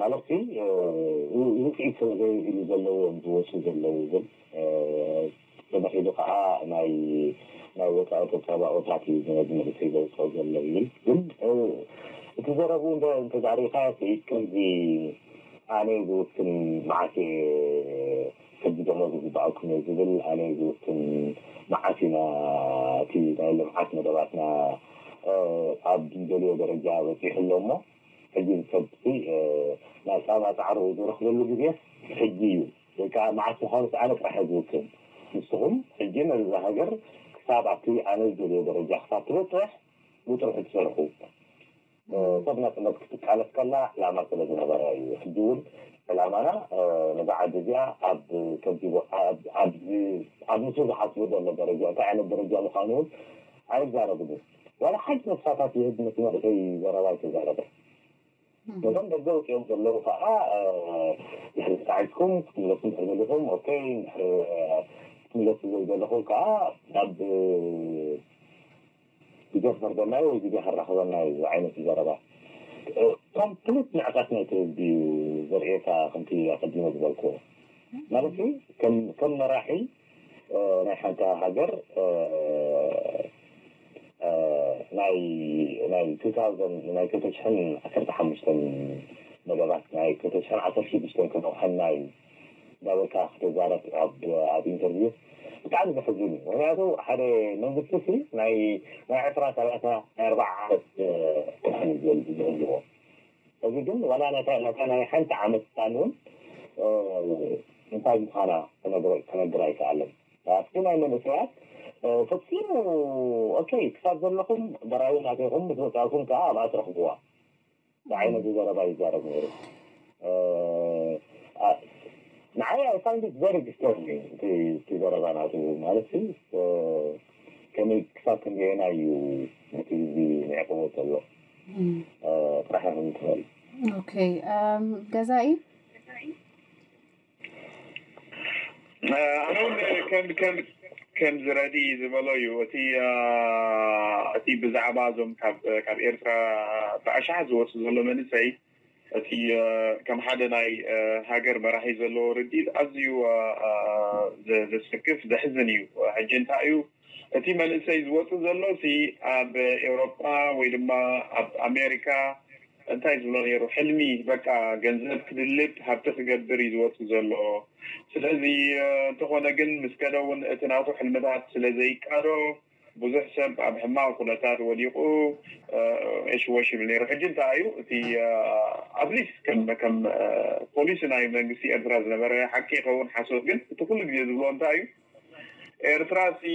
ማለት ውፅኢት ስለ ዘይብሉ ዘለዎም ዝወፁ ዘለዉ ግን ተባሂሉ ከዓ ናይ ናይ ወፃኢ ተፃባኦታት እዩ ዝነግር እቲ ዘውፅኦ ዘሎ ይብል። ግን እቲ ዘረቡ እንተዛሪካ ከምዚ ኣነ ዝውስን መዓት ሕጂ ደሞ ዝግባኣኩም እዩ ዝብል ኣነ ዝውስን መዓት ኢና እቲ ናይ ልምዓት መደባትና ኣብ ዝደልዮ ደረጃ በፂሑ ኣሎ እሞ ሕጂ ሰብ ናይ ፃማ ፃዕሩ ዝረኽበሉ ግዜ ሕጂ እዩ። ወይ ከዓ መዓት ምዃኑ ኣነ ጥራሕ ዝውስን። ንስኹም ሕጂ ነዛ ሃገር ክሳብ ኣብቲ ኣነ ዝደልዮ ደረጃ ክሳብ ትበፅሕ ብጥርሑ ትሰርሑ። ሰብ ናፅነት ክትቃለስ ከላ ዕላማ ስለ ዝነበረ እዩ። ሕጂ እውን ዕላማና ነዛ ዓዲ እዚኣ ኣብ ከቢቦ ኣብ ምስኡ ዝሓስቡ ዘሎ ደረጃ እንታይ ዓይነት ደረጃ ምዃኑ እውን ኣይዛረብን እዩ። ዋላ ሓንቲ ነብሳታት ይህብ መስመር ዘረባ ኣይተዛረበ። ነቶም ደገ ወፂኦም ዘለዉ ከዓ ድሕሪ ተፃዒስኩም ክትምለሱ እንድሕር ደሊኹም ኦኬ፣ እንድሕር ክትምለሱ ዘይደለኹም ከዓ ናብ ግዜ ክፈርደና እዩ ወይ ግዜ ከራኽበና እዩ ዓይነት ዘረባ። ኮምፕሊት ንዕቀት ናይቲ ህዝቢ እዩ ዘርእየካ ከምቲ ኣቀዲመ ዝበልክዎ ማለት ከም መራሒ ናይ ሓንቲ ሃገር ናይ ናይ ክልተ ሽሕን ዓሰርተ ሓሙሽተን መደባት ናይ ክልተ ሽሕን ዓሰርተ ሽዱሽተን ክነውሐና እዩ እንዳበልካ ክትዛረብ ኣብ ኣብ ኢንተርቪው ብጣዕሚ ዘሕዝን እዩ። ምክንያቱ ሓደ መንግስቲ ሲ ናይ ናይ ዕስራ ሰላሳ ናይ ኣርባዓ ዓመት ፕላን እዩ ዝህልዎ። እዚ ግን ዋላ ነታ ነታ ናይ ሓንቲ ዓመት ፕላን እውን እንታይ ምዃና ክነግር ኣይከኣለን። ኣብቲ ናይ መንእሰያት ፈፂሙ ኦኬ ክሳብ ዘለኹም በራዊ ናተይኹም ምስ መፃእኩም ከዓ ኣብኣ ትረኽብዋ ዓይነት ዘረባ ይዛረብ ነይሩ። ንዓይ I find it very disturbing እቲ ዘረባ ናቱ ማለት ከመይ ክሳብ ክንደየና እዩ ነቲ ህዝቢ ንዕቅቦ ዘሎ ጥራሕ ንትኽእል። ኦኬ ገዛኢ ኣነ እውን ከም ከም ከም ዝረዲ ዝበሎ እዩ እቲ እቲ ብዛዕባ እዞም ካብ ካብ ኤርትራ ብኣሽሓት ዝወፁ ዘሎ መንእሰይ እቲ ከም ሓደ ናይ ሃገር መራሒ ዘለዎ ርድኢት ኣዝዩ ዘሰክፍ ዘሕዝን እዩ። ሕጂ እንታይ እዩ እቲ መንእሰይ ዝወፁ ዘሎ ሲ ኣብ ኤውሮጳ ወይ ድማ ኣብ ኣሜሪካ እንታይ ዝብሎ ነይሩ ሕልሚ በቃ ገንዘብ ክድልብ ሃብቲ ክገብር እዩ ዝወፁ ዘሎ። ስለዚ እንተኾነ ግን ምስ ከደ እውን እቲ ናቱ ሕልምታት ስለ ዘይቃዶ ብዙሕ ሰብ ኣብ ሕማቕ ኩነታት ወዲቑ እሽወሽ ይብል ነይሩ። ሕጂ እንታይ እዩ እቲ ኣትሊስት ከም ከም ፖሊሲ ናይ መንግስቲ ኤርትራ ዝነበረ ሓቂ ይኸውን ሓሶት ግን እቲ ኩሉ ግዜ ዝብሎ እንታይ እዩ ኤርትራ ሲ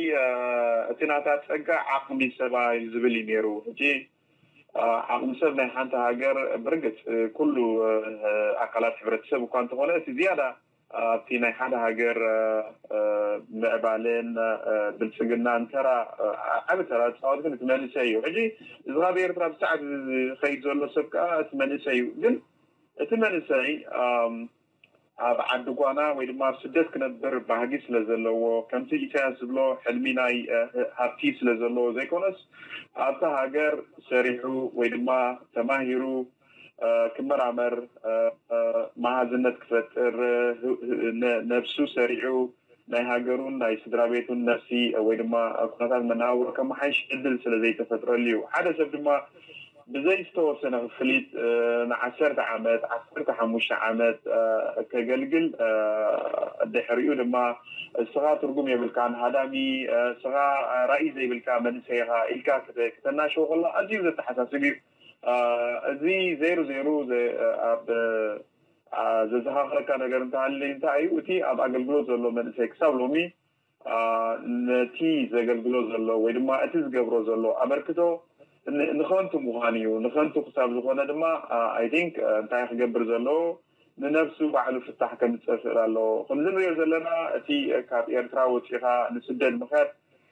እቲ ናታ ጸጋ ዓቕሚ ሰባ እዩ ዝብል እዩ ነይሩ። ሕጂ ዓቕሚ ሰብ ናይ ሓንቲ ሃገር ብርግጽ ኩሉ ኣካላት ሕብረተሰብ እኳ እንተኾነ እቲ ዝያዳ ኣብቲ ናይ ሓደ ሃገር ምዕባለን ብልጽግናን ተራ ዓቢ ተራ ዝፃወት ግን እቲ መንእሰይ እዩ። ሕጂ እዚ ካብ ኤርትራ ብሰዓት ዝኸይድ ዘሎ ሰብ ከዓ እቲ መንእሰይ እዩ። ግን እቲ መንእሰይ ኣብ ዓዲ ጓና ወይ ድማ ኣብ ስደት ክነብር ባህጊ ስለ ዘለዎ ከምቲ ኢሳያስ ዝብሎ ሕልሚ ናይ ሃብቲ ስለ ዘለዎ ዘይኮነስ ኣብታ ሃገር ሰሪሑ ወይ ድማ ተማሂሩ ክመራመር መሃዝነት ክፈጥር ነብሱ ሰሪዑ ናይ ሃገሩን ናይ ስድራ ቤቱን ነፍሲ ወይ ድማ ኩነታት መነባብሮ ከመሓይሽ ዕድል ስለ ዘይተፈጥረሉ እዩ። ሓደ ሰብ ድማ ብዘይ ዝተወሰነ ክፍሊት ንዓሰርተ ዓመት ዓሰርተ ሓሙሽተ ዓመት ከገልግል ድሕሪኡ ድማ እስኻ ትርጉም የብልካን ሃዳሚ እስኻ ራእይ ዘይብልካ መንእሰይ ኢኻ ኢልካ ክተናሸው ከሎ ኣዝዩ ዘተሓሳስብ እዩ። እዚ ዘይሩ ዘይሩ ኣብ ዘዘኻኽረካ ነገር እንተሃለዩ እንታይ እዩ እቲ ኣብ ኣገልግሎት ዘሎ መንእሰይ ክሳብ ሎሚ ነቲ ዘገልግሎ ዘሎ ወይ ድማ እቲ ዝገብሮ ዘሎ ኣበርክቶ ንኸንቱ ምዃን እዩ። ንኸንቱ ክሳብ ዝኾነ ድማ I think እንታይ ክገብር ዘለዎ ንነብሱ ባዕሉ ፍታሕ ከምፅእ ክእል ኣለዎ። ከምዚ ንሪኦ ዘለና እቲ ካብ ኤርትራ ወፂኻ ንስደት ምኸድ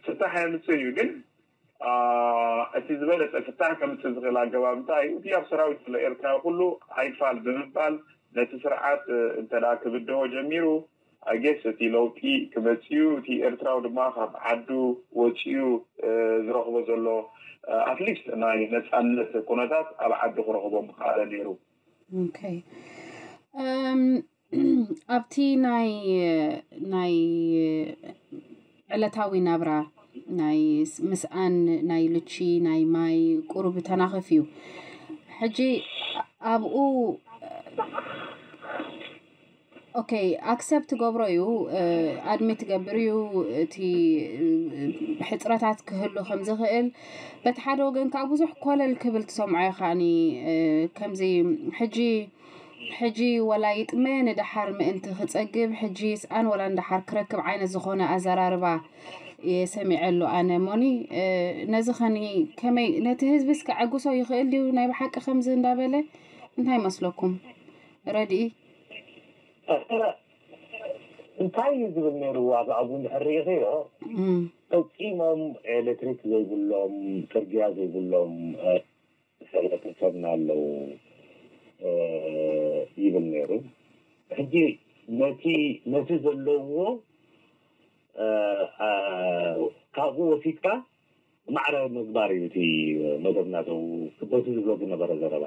ፍታሕ የምፅእ እዩ። ግን እቲ ዝበለፀ ፍታሕ ከምፅእ ዝኽእል ኣገባብ እንታይ እዩ? እቲ ኣብ ሰራዊት ዘሎ ኤርትራዊ ኩሉ ኣይፋል ብምባል ነቲ ስርዓት እንተ ክብድሆ ጀሚሩ I guess እቲ ለውጢ ክመፅእ እዩ። እቲ ኤርትራዊ ድማ ካብ ዓዱ ወፂኡ ዝረኽቦ ዘሎ ኣትሊስት ናይ ነፃነት ኩነታት ኣብ ዓዱ ክረኽቦ ምኽኣለ ነይሩ። ኦኬ ኣብቲ ናይ ናይ ዕለታዊ ናብራ ናይ ምስኣን ናይ ልቺ ናይ ማይ ቁሩብ ተናኸፍ እዩ። ሕጂ ኣብኡ ኦኬ ኣክሰፕት ትገብሮ እዩ ኣድሚ ትገብር እዩ እቲ ሕፅረታት ክህሉ ከም ዝኽእል በቲ ሓደ ወገን ከዓ ብዙሕ ኮለል ክብል ትሰምዖ ኢኻኒ ከምዚ ሕጂ ሕጂ ወላ ይጥመ ንደሓር ምእንቲ ክፀግብ ሕጂ ስኣን ወላ ንደሓር ክረክብ ዓይነት ዝኾነ ኣዘራርባ እየ ሰሚዐሉ ኣነ ሞኒ ነዚ ኸኒ ከመይ ነቲ ህዝቢ እስከ ዕጉሶ ይኽእል ድዩ ናይ ብሓቂ ከምዚ እንዳበለ እንታይ ይመስለኩም ረድኢ እንታይ እዩ ዝብል ነይሩ ኣብ ኣብኡ እንድሕር ርኢኽዮ ፈፂሞም ኤሌክትሪክ ዘይብሎም ፅርግያ ዘይብሎም ሕብረተሰብና ኣለዉ ይብል ነይሩ። ሕጂ ነቲ ነቲ ዘለዎ ካብኡ ወሲድካ ማዕረ ምግባር እዩ እቲ መደብ ናተው በቲ ዝብሎ ዝነበረ ዘረባ።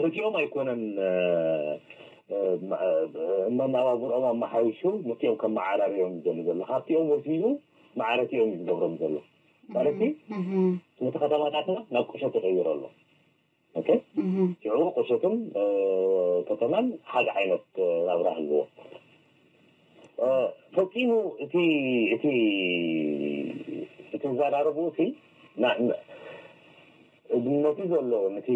ነቲኦም ኣይኮነን መናባብሮኦም ኣመሓይሹ ነቲኦም ከመዓራርዮም እዩ ዘሎ ዘሎ ካብቲኦም ወሲዱ ማዕረቲኦም እዩ ዝገብሮም ዘሎ። ማለት ነቲ ከተማታትና ናብ ቁሸት ይቕይሮ ኣሎ። ሽዑ ቁሸትን ከተማን ሓደ ዓይነት ናብራ ኣለዎ። ፈፂሙ እቲ እቲ እቲ ዘራረቡ እቲ ነቲ ዘሎ ነቲ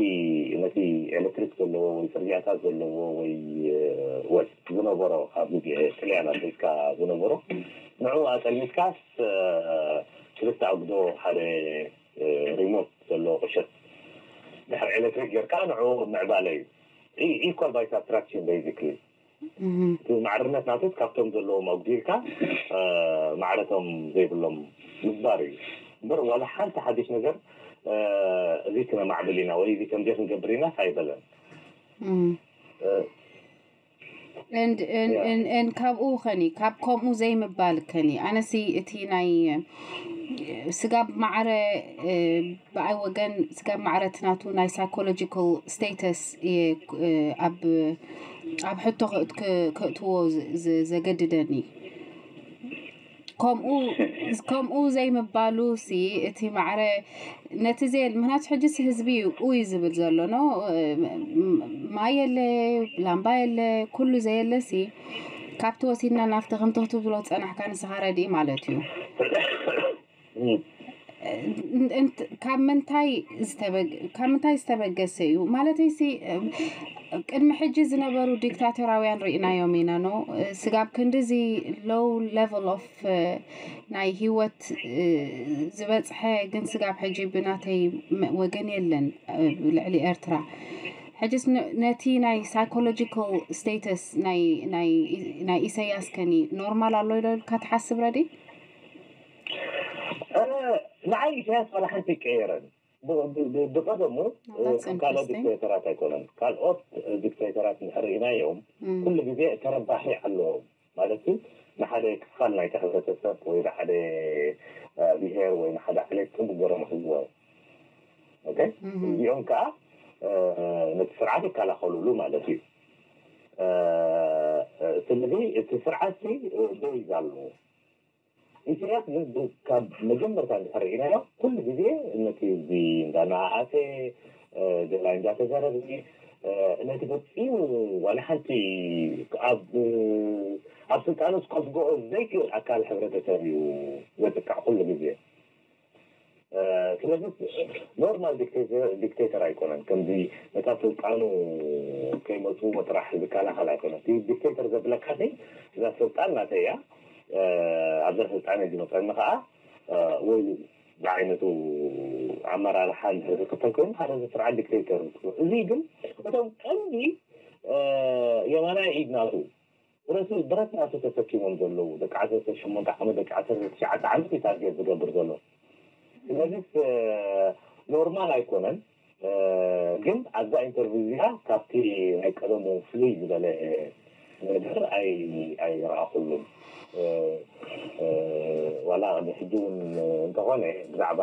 ነቲ ኤሌክትሪክ ዘለዎ ወይ ፅርግያታት ዘለዎ ወይ ወይ ዝነበሮ ካብ ግዜ ጥልያን ኣፍሪካ ዝነበሮ ንዑ ኣፀሊስካስ ክልተ ኣጉዶ ሓደ ሪሞት ዘለዎ ቁሸት ድሕሪ ኤሌክትሪክ ጌርካ ንዑ ምዕባለ እዩ። ኢኳል ባይ ሳብትራክሽን ቤዚክሊ እቲ ማዕርነት ናቱ ካብቶም ዘለዎም ኣጉዲልካ ማዕረቶም ዘይብሎም ምግባር እዩ እምበር ዋላ ሓንቲ ሓድሽ ነገር እዚ ክነማዕብል ኢና ወይ እዚ ከምዚ ክንገብር ኢና ኣይበለን። And and and and ካብኡ ኸኒ ካብ ከምኡ ዘይምባል ኸኒ ኣነሲ እቲ ናይ ስጋብ ማዕረ ብኣይ ወገን ስጋብ ማዕረ እቲ ናቱ ናይ psychological status እየ ኣብ ኣብ ሕቶ ከእትዎ ዘገድደኒ። ከምኡ ከምኡ ዘይምባሉ ሲ እቲ ማዕረ ነቲ ዘየ ምክንያቱ ሕጂ ሲ ህዝቢ እዩ ኡይ ዝብል ዘሎ ኖ ማይ የለ ላምባ የለ ኩሉ ዘየለ ሲ ካብቲ ወሲድና ናብቲ ከምቲ ክትብሎ ዝፀናሕካ ንስኻ ረድኢ ማለት እዩ። ካብ ምንታይ ዝተበገሰ እዩ ማለተይሲ ቅድሚ ሕጂ ዝነበሩ ዲክታቶራውያን ርኢናዮም ኢና ኖ ስጋብ ክንድዚ low level of ናይ ሂወት ዝበፅሐ ግን ስጋብ ሕጂ ብናተይ ወገን የለን ልዕሊ ኤርትራ። ሕጅስ ነቲ ናይ psychological status ናይ ኢሰያስ ከኒ ኖርማል ኣሎ ኢሎ ኢልካ ትሓስብ ረዲ? ንዓይ ኢሳያስ ዋላ ሓንቲ ይቀየረን። ብቐደሙ ካልኦት ዲክቴተራት ኣይኮነን። ካልኦት ዲክቴተራት ርኢናዮም ኩሉ ግዜ ተረባሒ ኣለዎም። ማለት ንሓደ ክፋል ናይቲ ሕብረተሰብ ወይ ንሓደ ብሄር ወይ ንሓደ ዓሌት ፅቡቅ ገይሮም ይሕዝዎ እዮም። እዚኦም ከዓ ነቲ ስርዓት ይከላኸሉሉ ማለት እዩ። ስለዚ እቲ ስርዓት ቤዝ ኣለዎ። ኢሳያስ ግን ካብ መጀመርታ እንድሕር ርኢናዮ ኩሉ ግዜ ነቲ ህዝቢ እንዳነኣኣሰ ገላይ እንዳተዘረበ ነቲ ፈፂሙ ዋላ ሓንቲ ኣብ ኣብ ስልጣኑ ከስግኦ ዘይክእል ኣካል ሕብረተሰብ እዩ ዘጥቃዕ ኩሉ ግዜ። ስለዚ ኖርማል ዲክቴተር ኣይኮነን። ከምዚ ነታ ስልጣኑ ከይመፅዎ ጥራሕ ዝከላኸል ኣይኮነን። እቲ ዲክቴተር ዘብለካ እዛ ስልጣን ናተይ እያ፣ ኣብዛ ስልጣን ዝመፀኒ ከዓ ወይ ዝዓይነቱ ኣመራርሓ እንድሕር ዝኽተል ኮይኑ ሓደ ስርዓት ዲክቴተር። እዚ ግን እቶም ቀንዲ የማናይ ኢድ ናቱ ብረት ናቱ ተሰኪሞም ዘለዉ ደቂ ዓሰርተ ሸሞንተ ዓመት ደቂ ዓሰርተ ትሽዓተ ዓመት እዩ ታርጌት ዝገብር ዘሎ። ስለዚ ኖርማል ኣይኮነን። ግን ኣብዛ ኢንተርቪው እዚኣ ካብቲ ናይ ቀደሙ ፍልይ ዝበለ ነገር ኣይረኣኹሉን። ዋላ ቅድሚ ሕጂ እውን እንተኾነ ብዛዕባ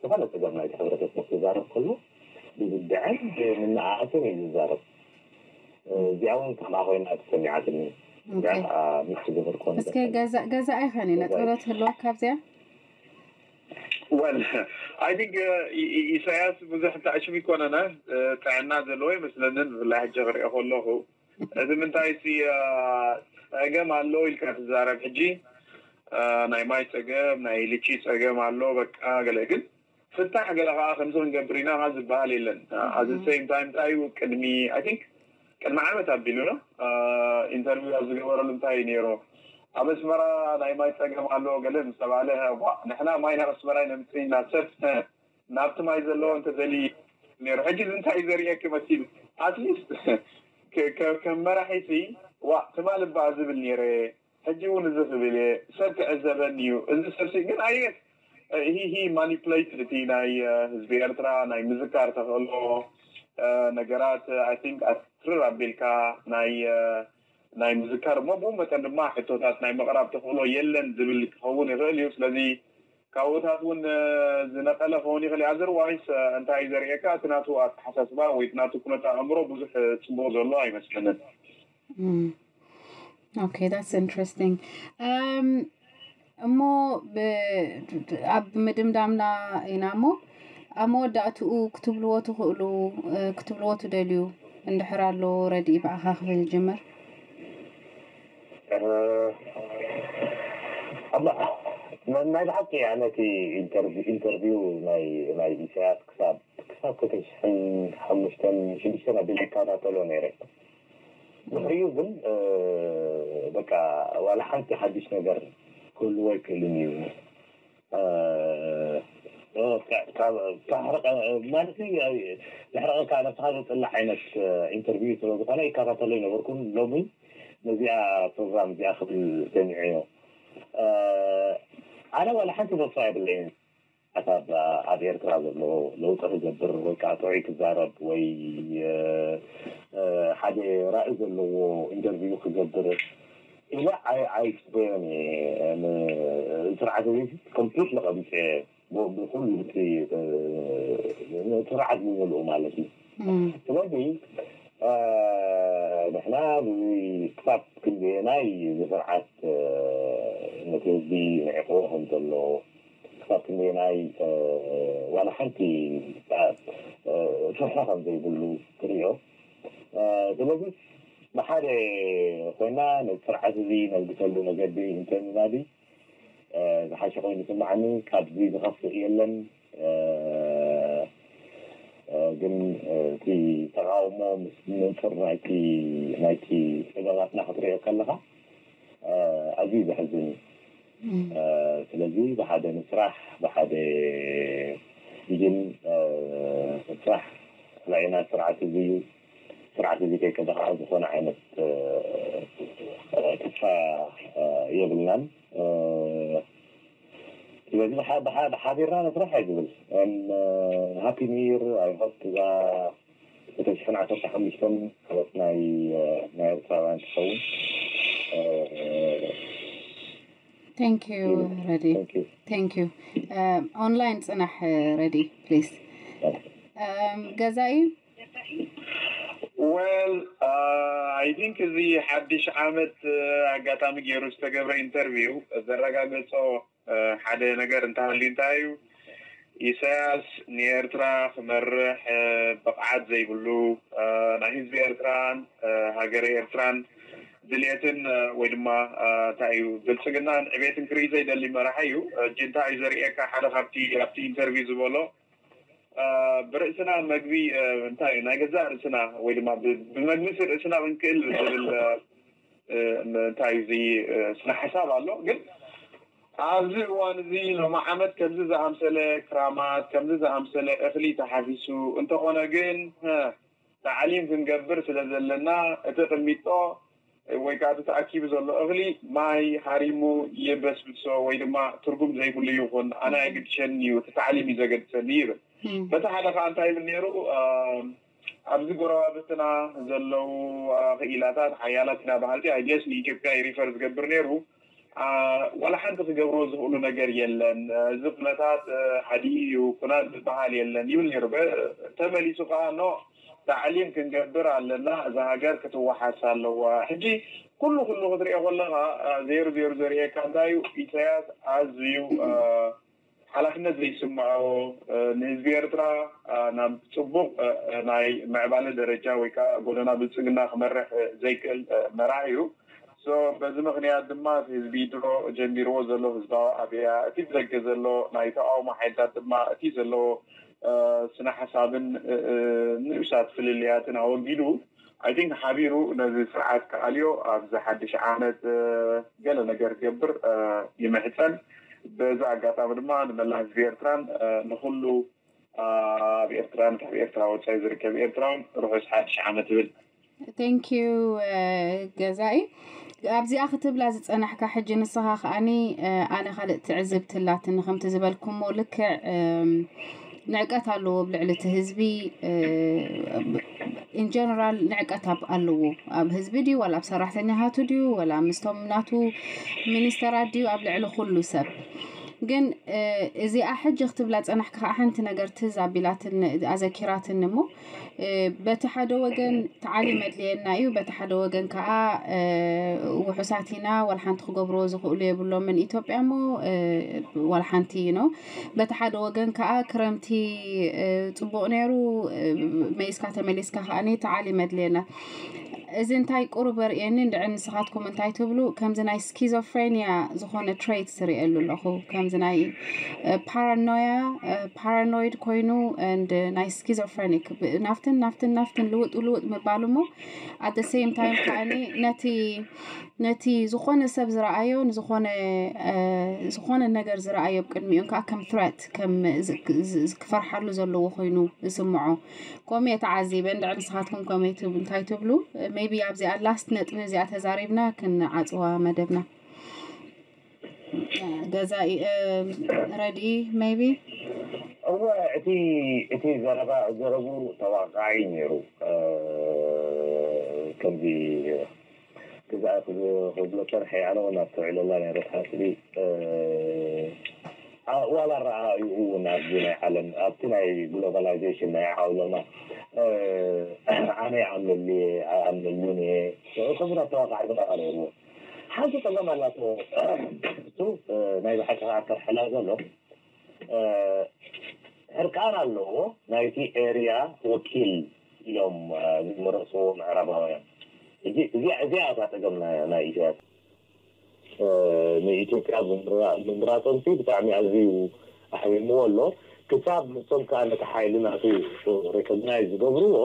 ዝኾነ ፀገም ናይቲ ሕብረተሰብ ክዛረብ ከሎ ብዝድዐን ብመነኣእስን እዩ ዝዛረብ። እዚኣ እውን ከምኣ ኮይና ተሰሚዓትኒ። እዚኣ ከዓ ምስ ዝገበርኮ እስከ ገዛ ገዛ ኣይኸኒ ነጥብረት ህልዋ ካብዚኣ ወል ኣይ ቲንክ ኢሳያስ ብዙሕ ተኣሽም ይኮነነ ጥዕና ዘለዎ ይመስለንን ብፍላይ ሕጂ ክሪኦ ከለኹ እዚ ምንታይ ሲ ጸገም ኣሎ ኢልካ ትዛረብ ሕጂ ናይ ማይ ጸገም ናይ ልቺ ጸገም ኣሎ በቃ ገለ ግን ፍታሕ ገለ ከዓ ከምዚ ክንገብር ኢና ዝበሃል የለን። ኣዚ ሴም ታይም እንታይ እዩ ቅድሚ ኣይ ቲንክ ቅድሚ ዓመት ኣቢሉ ነው ኢንተርቪው ኣብ ዝገበረሉ እንታይ እዩ ነይሩ ኣብ ኣስመራ ናይ ማይ ጸገም ኣሎ ገለ ምስ ተባለ ንሕና ማይ ናብ ኣስመራ ነምፅእ ኢና ሰብ ናብቲ ማይ ዘለዎ እንተዘሊ ነይሩ ሕጂ እንታይ ዘርእየኪ መሲሉ ኣትሊስት ከም መራሒሲ ዋ ትማል እባ ዝብል ነይረ ሕጂ እውን እዚ ክብል እየ ሰብ ክዕዘበኒ እዩ እዚ ሰብሲ ግን ኣየት ሂሂ ማኒፕሌት እቲ ናይ ህዝቢ ኤርትራ ናይ ምዝካር ተኽእሎ ነገራት ኣይ ቲንክ ኣትርር ኣቢልካ ናይ ናይ ምዝካር እሞ ብኡ መጠን ድማ ሕቶታት ናይ ምቕራብ ተኽእሎ የለን ዝብል ክኸውን ይኽእል እዩ ስለዚ ካብኡታት እውን ዝነቐለ ክኸውን ይኽእል እዩ ኣዘርዋይስ እንታይ እዩ ዘርእየካ እቲ ናቱ ኣተሓሳስባ ወይ እቲ ናቱ ኩነታ ኣእምሮ ብዙሕ ፅቡቕ ዘሎ ኣይመስለንን Okay, that's interesting. Um, እሞ ብ- ኣብ ምድምዳምና ኢና እሞ ኣብ መወዳእትኡ ክትብልዎ ትኽእሉ ክትብልዎ ትደልዩ እንድሕር ኣሎ ረድኢ ብኣኻ ክፍል ይጅምር። ናይ ብሓቂ ኣነ እቲ ኢንተርቪው ናይ ኢሳያስ ክሳብ ክሳብ ክልተ ሽሕን ሓሙሽተን ሽዱሽተን ኣቢለ ይከታተሎ ነይረ። ድሕሪኡ ግን በቃ ዋላ ሓንቲ ሓድሽ ነገር ክህልዎ ኣይክእልን እዩ። ማለት የሕረቐካ፣ ነብስኻ ዘፅልእ ዓይነት ኢንተርቪው ስለዝኾነ ይከታተሎ ኣይነበርኩን። ሎሚ ነዚኣ ፕሮግራም እዚኣ ክብል ሰሚዐዮ። ኣነ ዋላ ሓንቲ ተስፋ የብለይን። ሓሳብ ኣብ ኤርትራ ዘሎ ለውጢ ክገብር ወይ ከዓ ጥዑይ ክዛረብ ወይ ሓደ ራኢ ዘለዎ ኢንተርቪው ክገብር ኢለ ኣይፅበዮን እየ። ስርዓት ኮምፕሊት ለቐቢፀ ብኩሉ ስርዓት ብምልኡ ማለት እዩ። ስለዚ ንሕና ክሳብ ክንደየናይ እዚ ስርዓት ነቲ ህዝቢ ንዕቅቦ ከም ዘሎ ክሳብ ክንደየናይ ዋላ ሓንቲ ፍርሒ ከም ዘይብሉ ትሪኦ። ስለዚ ብሓደ ኮይና ነዚ ስርዓት እዚ ነግድሰሉ መገዲ እንተንናዲ ዝሓሸ ኮይኑ ይስምዓኒ። ካብዚ ዝኸፍእ የለን። ግን እቲ ተቃውሞ ምስ ምንፅር ናይቲ ናይቲ ፀገማትና ክትሪኦ ከለካ ኣዝዩ ዘሕዝን እዩ። ስለዚ ብሓደ ንስራሕ ብሓደ ቪዥን ስራሕ ላይና ስርዓት እዚ ስርዓት እዚ ከይቀደ ከዓ ዝኾነ ዓይነት ተስፋ የብልናን። ስለዚ ብሓቢርና ንስራሕ እዩ ዝብል። ሃፒ ኒው ይር። ኣይ ሆፕ እዛ ክልተ ሽሕን ዓሰርተ ሓሙሽተን ዓመት ናይ ናይ ኤርትራውያን ትኸውን። Thank you ረዲ። Thank you። Online ጽናሕ ረዲ please። ገዛኢ Well, I think እዚ ሓድሽ ዓመት ኣጋጣሚ ገይሩ ዝተገብረ ኢንተርቪው ዘረጋገጾ ሓደ ነገር እንተሃልዩ እንታይ እዩ፣ ኢሳያስ ንኤርትራ ክመርሕ ብቕዓት ዘይብሉ፣ ናይ ህዝቢ ኤርትራን ሃገረ ኤርትራን ድልየትን ወይ ድማ እንታይ እዩ ብልጽግናን ዕቤትን ክርኢ ዘይደሊ መራሒ እዩ። ጅንታ እዩ ዘርእየካ። ሓደ ካብቲ ኣብቲ ኢንተርቪው ዝበሎ ብርእስና መግቢ እንታይ እዩ ናይ ገዛእ ርእስና ወይ ድማ ብመግቢ ርእስና ክንክእል ዝብል እንታይ እዩ እዚ ስነ ሓሳብ ኣሎ። ግን ኣብዚ እዋን እዚ ሎሚ ዓመት ከምዚ ዝኣምሰለ ክራማት ከምዚ ዝኣምሰለ እኽሊ ተሓፊሱ እንተኾነ ግን ታዕሊም ክንገብር ስለ ዘለና እቲ ቅሚጦ ወይ ከዓ እቲ ተኣኪቡ ዘሎ እኽሊ ማይ ሃሪሙ ይበስብሶ ወይ ድማ ትርጉም ዘይብሉ ይኹን ኣነ ኣይግድሸኒ እዩ እቲ ታዕሊም እዩ ዘገድሰኒ ይብል። በቲ ሓደ ከዓ እንታይ ይብል ነይሩ ኣብዚ ጎረባብትና ዘለዉ ክኢላታት ሓያላት ኢና በሃልቲ I guess ንኢትዮጵያ እዩ ሪፈር ዝገብር ነይሩ። ዋላ ሓንቲ ክገብርዎ ዝኽእሉ ነገር የለን። እዚ ኩነታት ሓዲኡ እዩ ኩናት ዝበሃል የለን ይብል ነይሩ። ተመሊሱ ከዓ ኖ ታዕሊም ክንገብር ኣለና እዛ ሃገር ክትወሓስ ኣለዋ። ሕጂ ኩሉ ኩሉ ክትሪኦ ከለካ ዜሩ ዜሩ ዘርእየካ እንታይ እዩ ኢሳያስ ኣዝዩ ሓላፍነት ዘይስምዖ ንህዝቢ ኤርትራ ናብ ፅቡቅ ናይ ምዕባለ ደረጃ ወይ ከዓ ጎደና ብልፅግና ክመርሕ ዘይክእል መራሒ እዩ። በዚ ምክንያት ድማ ህዝቢ ድሮ ጀሚርዎ ዘሎ ህዝባዊ ኣብያ እቲ ብደገ ዘሎ ናይ ተቃውሞ ሓይልታት ድማ እቲ ዘለዎ ስነ ሓሳብን ንኡሳት ፍልልያትን ኣወጊዱ I think ሓቢሩ ነዚ ስርዓት ክኣልዮ ኣብዚ ሓድሽ ዓመት ገለ ነገር ክገብር ይምሕፀን። በዚ ኣጋጣሚ ድማ ንመላእ ህዝቢ ኤርትራን ንኩሉ ኣብ ኤርትራን ካብ ኤርትራ ወፃኢ ዝርከብ ኤርትራውን ርሑስ ሓድሽ ዓመት እብል። Thank you ገዛኢ። ኣብዚኣ ክትብላ ዝፀናሕካ ሕጂ ንስኻ ከኣኒ ኣነ ካልእ ትዕዝብቲ ኣላትኒ ከምቲ ዝበልኩሞ ልክዕ ንዕቀት ኣለዎ ኣብ ልዕሊ እቲ ህዝቢ in general ንዕቀት ኣለዎ ኣብ ህዝቢ ድዩ ዋላ ኣብ ሰራሕተኛታቱ ድዩ ዋላ ምስቶም ናቱ ሚኒስተራት ድዩ ኣብ ልዕሊ ኩሉ ሰብ ግን እዚኣ ሕጂ ክትብላ ጸናሕካ ከዓ ሓንቲ ነገር ትዝ ኣቢላትን ኣዘኪራትን እሞ፣ በቲ ሓደ ወገን ተዓሊም ኣድልየና እዩ፣ በቲ ሓደ ወገን ከዓ ውሑሳት ኢና፣ ዋላ ሓንቲ ክገብርዎ ዝኽእሉ የብሎምን ኢትዮጵያ እሞ ዋላ ሓንቲ ነው። በቲ ሓደ ወገን ከዓ ክረምቲ ጽቡቕ ነይሩ፣ መይስካ ተመሊስካ ከዓ ተዓሊም ኣድልየና። እዚ እንታይ ቁሩብ ኣርእየኒ እንድዒ፣ ንስኻትኩም እንታይ ትብሉ? ከምዚ ናይ ስኪዞፍሬኒያ ዝኾነ ትሬትስ ርእየሉ ኣለኹ። ከምዚ ናይ ፓራኖያ፣ ፓራኖይድ ኮይኑ፣ and ናይ ስኪዞፍሬኒክ ናፍትን ናፍትን ናፍትን ልውጥ ልውጥ ምባሉ እሞ፣ at the same time ከዓኒ ነቲ ነቲ ዝኾነ ሰብ ዝረኣዮ፣ ንዝኾነ ዝኾነ ነገር ዝረኣዮ ብቅድሚኡ ከዓ ከም ትረት፣ ከም ክፈርሓሉ ዘለዎ ኮይኑ ዝስምዖ። ከምኡ እየ ተዓዚበ። እንድዒ ንስኻትኩም ከመይ ትብ- እንታይ ትብሉ? ሜቢ ኣብዚኣ ላስት ነጥቢ እዚኣ ተዛሪብና ክንዓፅዋ መደብና። ገዛኢ ረድኢ ሜቢ። እወ፣ እቲ እቲ ዘረባ ዘረቡ ተዋቃዒ ነይሩ። ከምዚ ክዛእ ክብሎ ጸንሐ። ኣነ እውን ኣስተውዒለላ ነይረ። ሓስቢ ዋላ ረኣዩ እውን ኣብዚ ናይ ዓለም ኣብቲ ናይ ግሎባላይዜሽን ናይ ዓውሎና ኣነ ይኣምነሉ እየ ኣይኣምነሉን እየ። ከምዚ ኣተዋቃዒ ዝረኣ ነይርዎ። ሓንቲ ጸገም ኣላቶ። እሱ ናይ ብሓቂ ከኣ ከርሕላ ዘሎ ሕርቃን ኣለዎ። ናይቲ ኤርያ ወኪል ኢሎም ዝመረፅዎ ምዕራባውያን። እዚኣ እታ ፀገም ናይ ኢሳያስ ንኢትዮጵያ ምምራፆም ብጣዕሚ ኣዝዩ ኣሕሚምዎ ኣሎ። ክሳብ ንሶም ከዓ ነቲ ሓይሊ ናቱ ሬኮግናይዝ ዝገብርዎ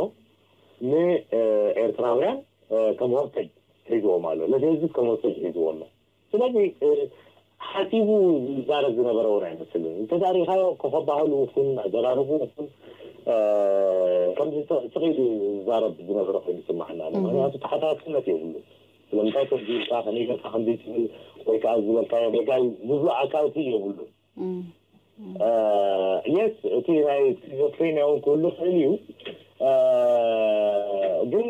ንኤርትራውያን ከም ሆስቴጅ ሒዝዎም ኣሎ። ነቲ ህዝቢ ከም ሆስቴጅ ሒዝዎ ኣሎ። ስለዚ ሓሲቡ ዝዛረብ ዝነበረ እውን ኣይመስልን። እንተዳሪኻዮ ኮኸባህሉ ይኹን ኣዘራርቡ ይኹን ከምዚ ስቕ ኢሉ ዝዛረብ ዝነበረ ኮይኑ ይስማዓና ኣሎ። ምክንያቱ ተሓታትነት የብሉ። ስለምንታይ ከምዚ ኢልካ ከመይ ጌርካ ከምዚ ትብል ወይ ከዓ ዝበልካዮ በጋይ ዝብሎ ኣካል የብሉ። የስ እቲ ናይ ስኪዞፍሬኒያ እውን ክህሉ ይኽእል እዩ። ግን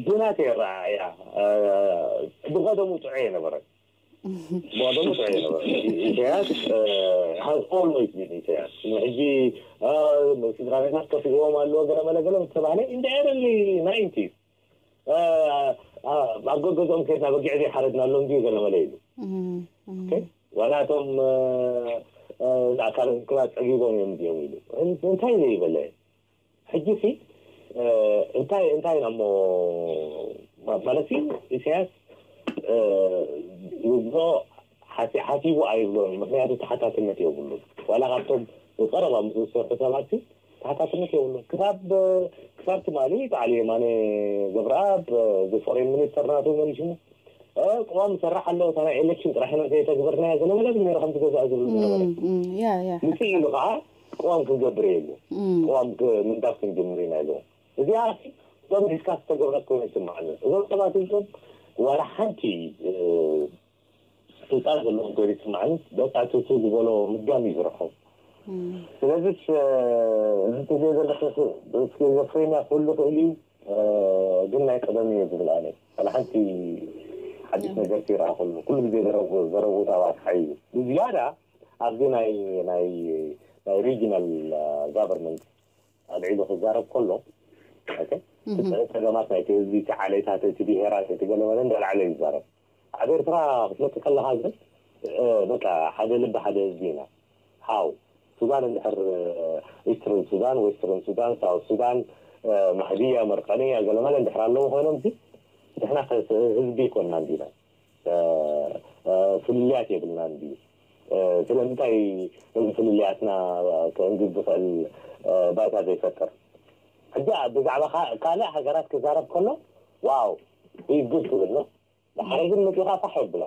ብናተይ ኣረኣእያ ብቐደሙ ጥዑይ ኣይነበረን። ብቐደሙ ጥዑይ ኣይነበረን። ኢሳያስ has always been ኢሳያስ። ሕጂ ስድራ ቤታት ከፊእዎም ኣለዎ ገለ መለ ገለ ምስ ተባህለ in the early nineties ኣብ ገገዝኦም ከድና በጊዕ ዘይሓረድናሎም ድዩ ገለ መለ ኢሉ። ዋላ እቶም ኣካል ክላ ፀጊቦም እዮም ድዮም ኢሉ። እንታይ ዘይበለ ሕጂ ሲ እንታይ እንታይ ኢና እሞ ማለት ኢሳያስ ዝብሎ ሓሲቡ ኣይብሎን። ምክንያቱ ተሓታትነት የብሉን። ዋላ ካብቶም ብቀረባ ምስ ዝሰርሑ ሰባት ተሓታትነት የብሉን። ክሳብ ክሳብ ትማሊ በዓል የማነ ገብረኣብ እዚ ፎሬን ሚኒስተር ናቱ መን ሽሙ ቅዋም ይሰርሕ ኣሎ። እታ ናይ ኤሌክሽን ጥራሕ ኢና ዘይተግበርናያ ዝነበረ ነይሩ ከምቲ ገዛእ ዝብል ዝነበረ ያ ያ ምፅእ ኢሉ ከዓ ቅዋም ክንገብር የሉ ቅዋም ምንዳፍ ክንጅምር ኢና ኢሉ። እዚኣ እቶም ዲስካስ ዝተገብረት ኮይኑ ይስማዓኒ። እዞም ሰባት እዚኦም ዋላ ሓንቲ ስልጣን ዘለዎም ኮይኑ ይስማዓኒ። በቃ እቲ እሱ ዝበሎ ምድጋም እዩ ዝረኸቡ። ስለዚስ እዚ ትብልዮ ዘለኺ ስኪዞፍሬኒያ ክህሉ ይኽእል እዩ፣ ግን ናይ ቀደም እየ ዝብል ኣነ። ዋላ ሓንቲ ሓድሽ ነገር ከይረኣኹሉ ኩሉ ግዜ ዘረብኡ ዘረብኡ ተባፅሓ እዩ። ብዝያዳ ኣብዚ ናይ ናይ ናይ ሪጂናል ጋቨርንመንት ኣልዒሉ ክዛረብ ከሎ ኦኬ፣ እቲ ጸገማት ናይቲ ህዝቢ፣ እቲ ዓሌታት፣ እቲ ብሄራት፣ እቲ ገለመለ እንዳልዓለ ይዛረብ። ኣብ ኤርትራ ክትመጽእ ከለኻ ግን በቃ ሓደ ልቢ ሓደ ህዝቢ ኢና። ሃው ሱዳን እንድሕር ኢስትርን ሱዳን፣ ዌስትርን ሱዳን፣ ሳውት ሱዳን፣ ማህድያ፣ መርቀንያ፣ ገለመለ እንድሕር ኣለዉ ኮይኖም ሲ ንሕና ህዝቢ ይኮንና እንዲና ፍልልያት የብልናን ድዩ? ስለምንታይ እዚ ፍልልያትና ከእንግድ ዝኽእል ባይታ ዘይፈጥር? ሕጂ ብዛዕባ ካልእ ሃገራት ክዛረብ ከሎ ዋው ኢዝ ጉድ ክብል ነው። ድሓር ግን መፂኻ ፋሕ የብላ።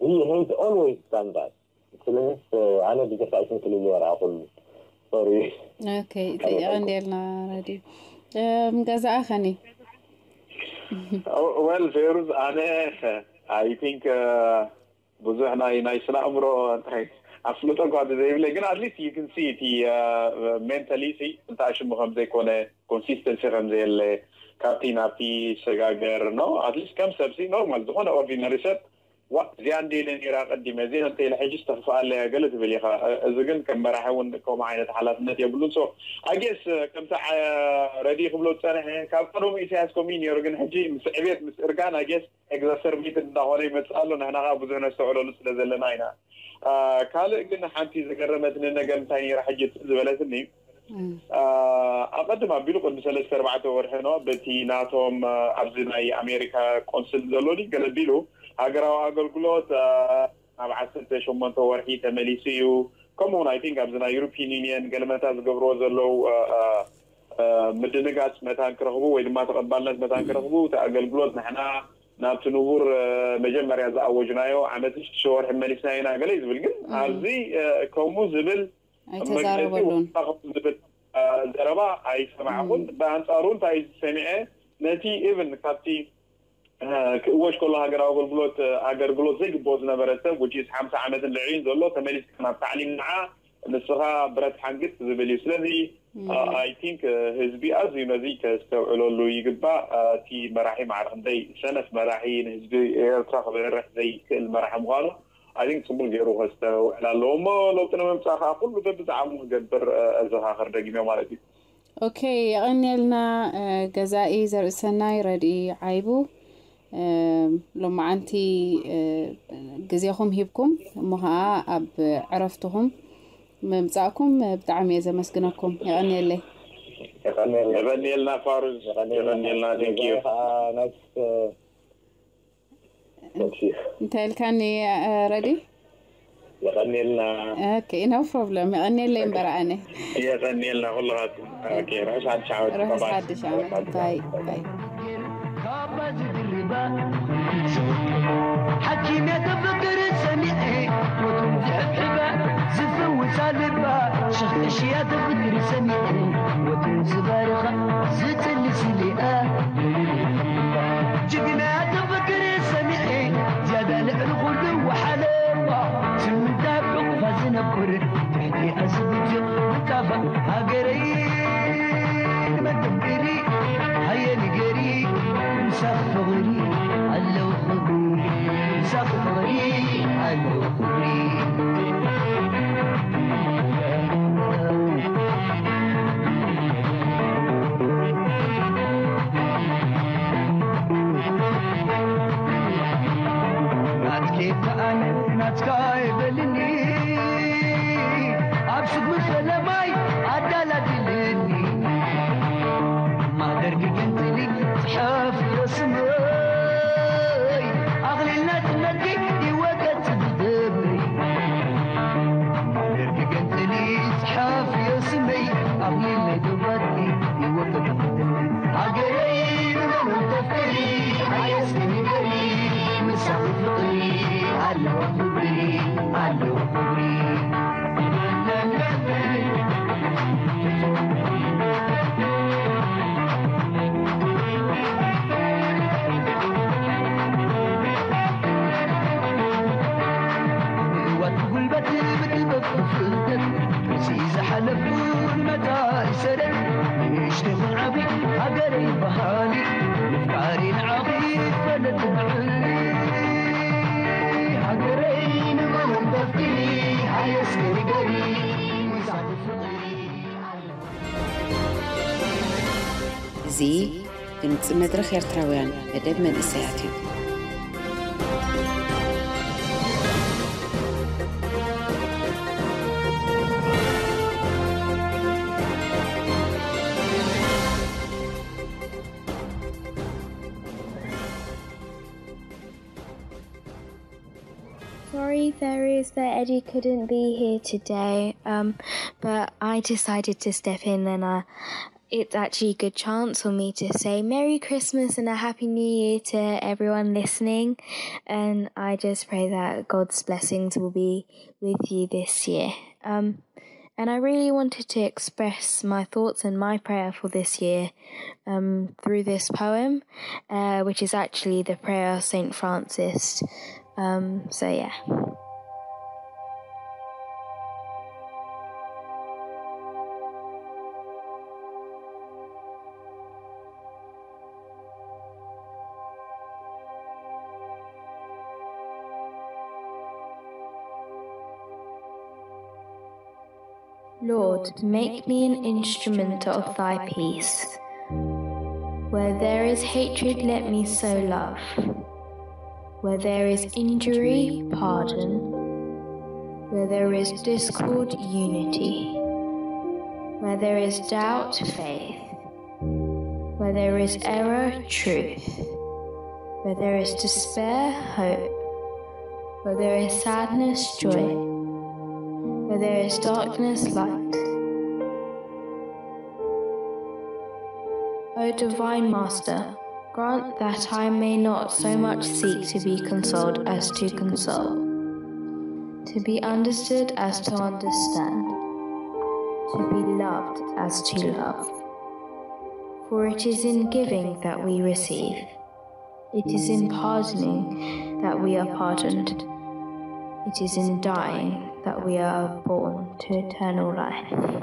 We hate always done that. ስለዚስ ኣነ ብዙሕ ራእሽን ፍልልያ ረኣኹሉ። ሶሪ። ኦኬ፣ ይቕንዴልና ረድዩ። ገዛኣ ኸኒ ወል ፌሩዝ ኣነ I think ብዙሕ ናይ ናይ ስነ ኣእምሮ እንታይ ኣፍልጦ እኳ ዘይብለይ ግን at least you can see እቲ mentally ሲ እንታይ ሽሙ ከም ዘይኮነ ኮንሲስተንሲ ከም ዘየለ ካብቲ ናብቲ ይሰጋገር ነው። At least ከም ሰብ ሲ ኖርማል ዝኾነ ኦርዲነሪ ሰብ ዋ እዚኣ እንደ ኢለ ነይራ ቀዲመ እዚኣ እንተ ኢለ ሕጂ ዝተኽፍኣለያ ገለ ትብል ኢኻ። እዚ ግን ከም መራሒ እውን ከምኡ ዓይነት ሓላፍነት የብሉን። ሶ ኣጌስ ከምቲ ረዲ ክብሎ ዝፀንሐ ካብ ቀደሙ ኢሳያስ ከምኡ እዩ ነይሩ። ግን ሕጂ ምስ ዕቤት ምስ እርጋን ኣጌስ ኤግዛሰርቤት እንዳኾነ ይመፅእ ኣሎ። ንሕና ከዓ ብዙሕ ነስተውዕለሉ ስለ ዘለና ኢና። ካልእ ግን ሓንቲ ዝገረመትኒ ነገር እንታይ ነይራ ሕጂ ትዝ ዝበለትኒ ኣቐድም ኣቢሉ ቅድሚ ሰለስተ ኣርባዕተ ወርሒ ኖ በቲ ናቶም ኣብዚ ናይ ኣሜሪካ ቆንስል ዘሎ ድዩ ገለ ኣቢሉ ሃገራዊ ኣገልግሎት ናብ ዓሰርተ ሸሞንተ ወርሒ ተመሊሱ እዩ። ከምኡ እውን ኣይ ቲንክ ኣብዚ ናይ ዩሮፒን ዩኒየን ገለመታ ዝገብርዎ ዘለዉ ምድንጋፅ መታን ክረኽቡ ወይ ድማ ተቐባልነት መታን ክረኽቡ እቲ ኣገልግሎት ንሕና ናብቲ ንቡር መጀመርያ ዝኣወጅናዮ ዓመት ሽዱሽተ ወርሒ መሊስና ኢና ገለ እዩ ዝብል። ግን ኣብዚ ከምኡ ዝብል መግለፂ ኣይተዛረበሉን። ወጣ ከምኡ ዝብል ዘረባ ኣይሰማዕኹን። ብኣንፃሩ እንታይ ሰሚዐ ነቲ ኢቭን ካብቲ ክእወጅ ከሎ ሃገራዊ ኣገልግሎት ኣገልግሎት ዘይግብኦ ዝነበረ ሰብ which is ሓምሳ ዓመትን ልዕሊን ዘሎ ተመሊስካ ናብ ታዕሊም ንዓ ንስኻ ብረት ሓንግጥ ዝብል እዩ። ስለዚ ኣይ ቲንክ ህዝቢ ኣዝዩ ነዚ ከስተውዕለሉ ይግባእ። እቲ መራሒ ማዕረ ክንደይ ሰነፍ መራሒ ንህዝቢ ኤርትራ ክበርሕ ዘይክእል መራሒ ምዃኑ ኣይ ቲንክ ጽቡቅ ገይሩ ከስተውዕል ኣለዎ። እሞ ለውጢ ንምምጻእ ከዓ ኩሉ በብዛዕሙ ክገብር ኣዘኻኽር ደጊመ ማለት እዩ። ኦኬ የቐንየልና። ገዛኢ ዘርእሰናይ ረድኢ ዓይቡ ሎማዓንቲ ግዜኹም ሂብኩም እሞ ከዓ ኣብ ዕረፍትኹም ምምፃእኩም ብጣዕሚ እየ ዘመስግነኩም። የቐንየለይ። የቐንየልና ፋሩዝ፣ የቐንየልና። Thank you። እንታይ ኢልካኒ ረዲ? የቐንየልና። Okay, no problem። የቐንየለይ እምበር ኣነ። የቐንየልና ኩልኻትኩም። Okay፣ ርሑስ ሓድሽ ዓመት። ርሑስ ሓድሽ ዓመት። ባይ ባይ። ሓኪም እያ ተፍቅር ሰሚዐ ወትሩ ዝሕብሕባ ዝፍውሳ ልባ ሸኽዕሽ እያ ተፍቅር ሰሚዐ ወትሩ ዝባርኻ ዝጥሊ ስሊኣ ጅግና እያ ተፍቅር ሰሚዐ ዝያዳ ልዕሊ ኩሉ ወሓለዋ ስምንታ ኣብ ሕቑፋ ዝነብር ትሕቲ ኣስብት ምንጣፋ ሃገረይ ንመን ተፍቅሪ ሃየ ንገሪ ምሳኺ ፍቕሪ ኣለዎ ክብሪ ምሳኺ ፍቕሪ ኣለዎ ክብሪ ናትኬ ከኣነ ናትካ ይበልኒ ኣብ ስጉሚ ፈለማይ ኣዳላድልኒ ማህደር ክገንጽሊ ጽሐፍ ዮስመይ ኣኽሊል ናጽነትኪ ይወቀጽ ብደመይ ማህደር ክገንጽሊ ጽሐፍ ዮስመይ ኣኽሊል ናይ ደባትኪ ይወቀጽ ብደመይ ሃገረይ ንመን ተፍቅሪ ኣየስኒ ንገሪ ምሳኺ ፍቕሪ ኣለዎ ክብሪ ኣለዎ ክብሪ ንእዋት ብጉልበት ብጥበብ ብፍልጠት ርእሲ ዝሓለፍኩ ንመጻኢ ሰደት ንእሽቶ ይኹን ዓቢ ሃገረይ በሃሊ ምፍቃሪ ንዓኺ ይፈለጥ ንዕሊ ሃገረይ ንመን ተፍቅሪ ሃየስኪ ንገሪ ምሳኺ ፍቕሪ እዚ ድምፂ መድረኽ ኤርትራውያን መደብ መንእሰያት እዩ። Sorry, fairies, that Eddie couldn't be here today, um, but I decided to step in and uh, it's actually a good chance for me to say Merry Christmas and a Happy New Year to everyone listening. And I just pray that God's blessings will be with you this year. Um, and I really wanted to express my thoughts and my prayer for this year um, through this poem, uh, which is actually the prayer of Saint Francis. Um, so, yeah. Lord, make me an instrument of thy peace. Where there is hatred, let me sow love. Where there is injury, pardon. Where there is discord, unity. Where there is doubt, faith. Where there is error, truth. Where there is despair, hope. Where there is sadness, joy. Where there is darkness, light. O divine Master, grant that I may not so much seek to be consoled as to console, to be understood as to understand, to be loved as to love. For it is in giving that we receive. It is in pardoning that we are pardoned. It is in dying that we are born to eternal life.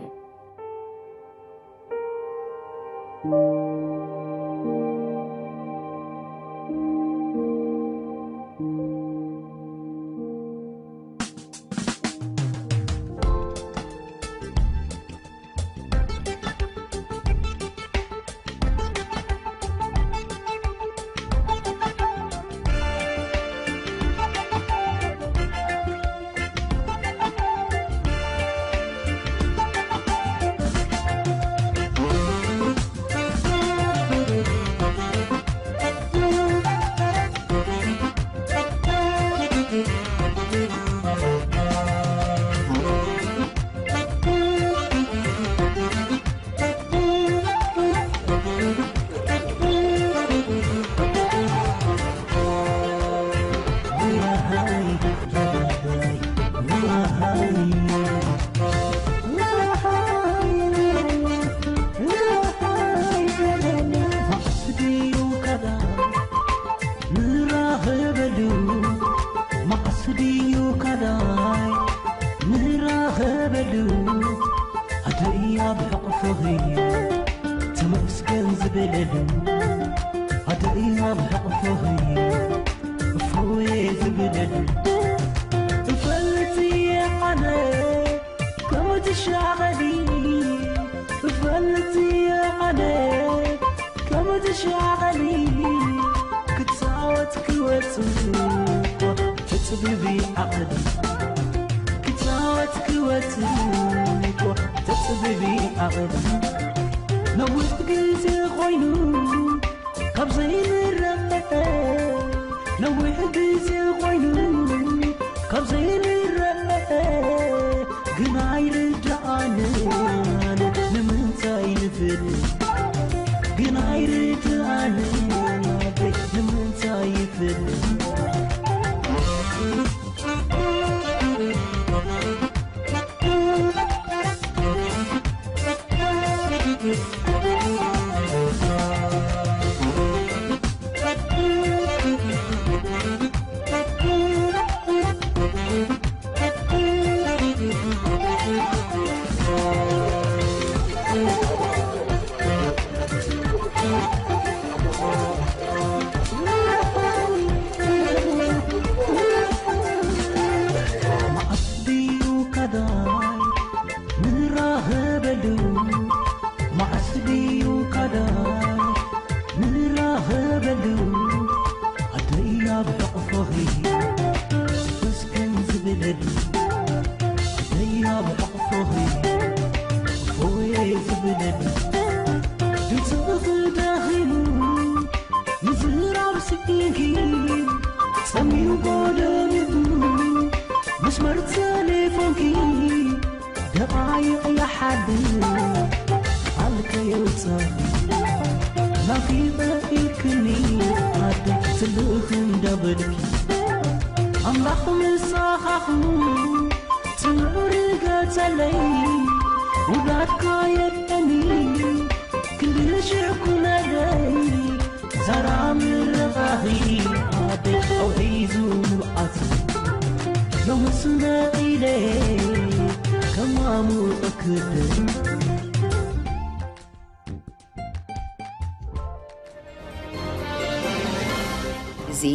እዚ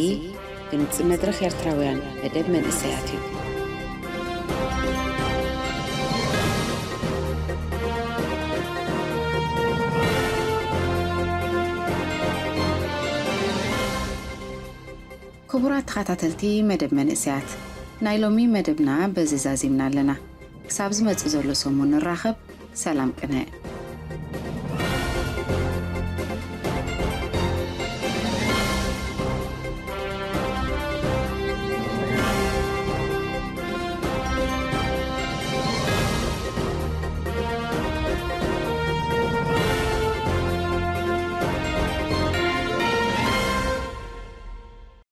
ድምፂ መድረኽ ኤርትራውያን መደብ መንእሰያት እዩ። ክቡራት ተኸታተልቲ መደብ መንእሰያት፣ ናይ ሎሚ መደብና በዚ ዛዚምና ኣለና። ክሳብ ዝመጽእ ዘሎ ሰሙን ንራኸብ። ሰላም ቅነ።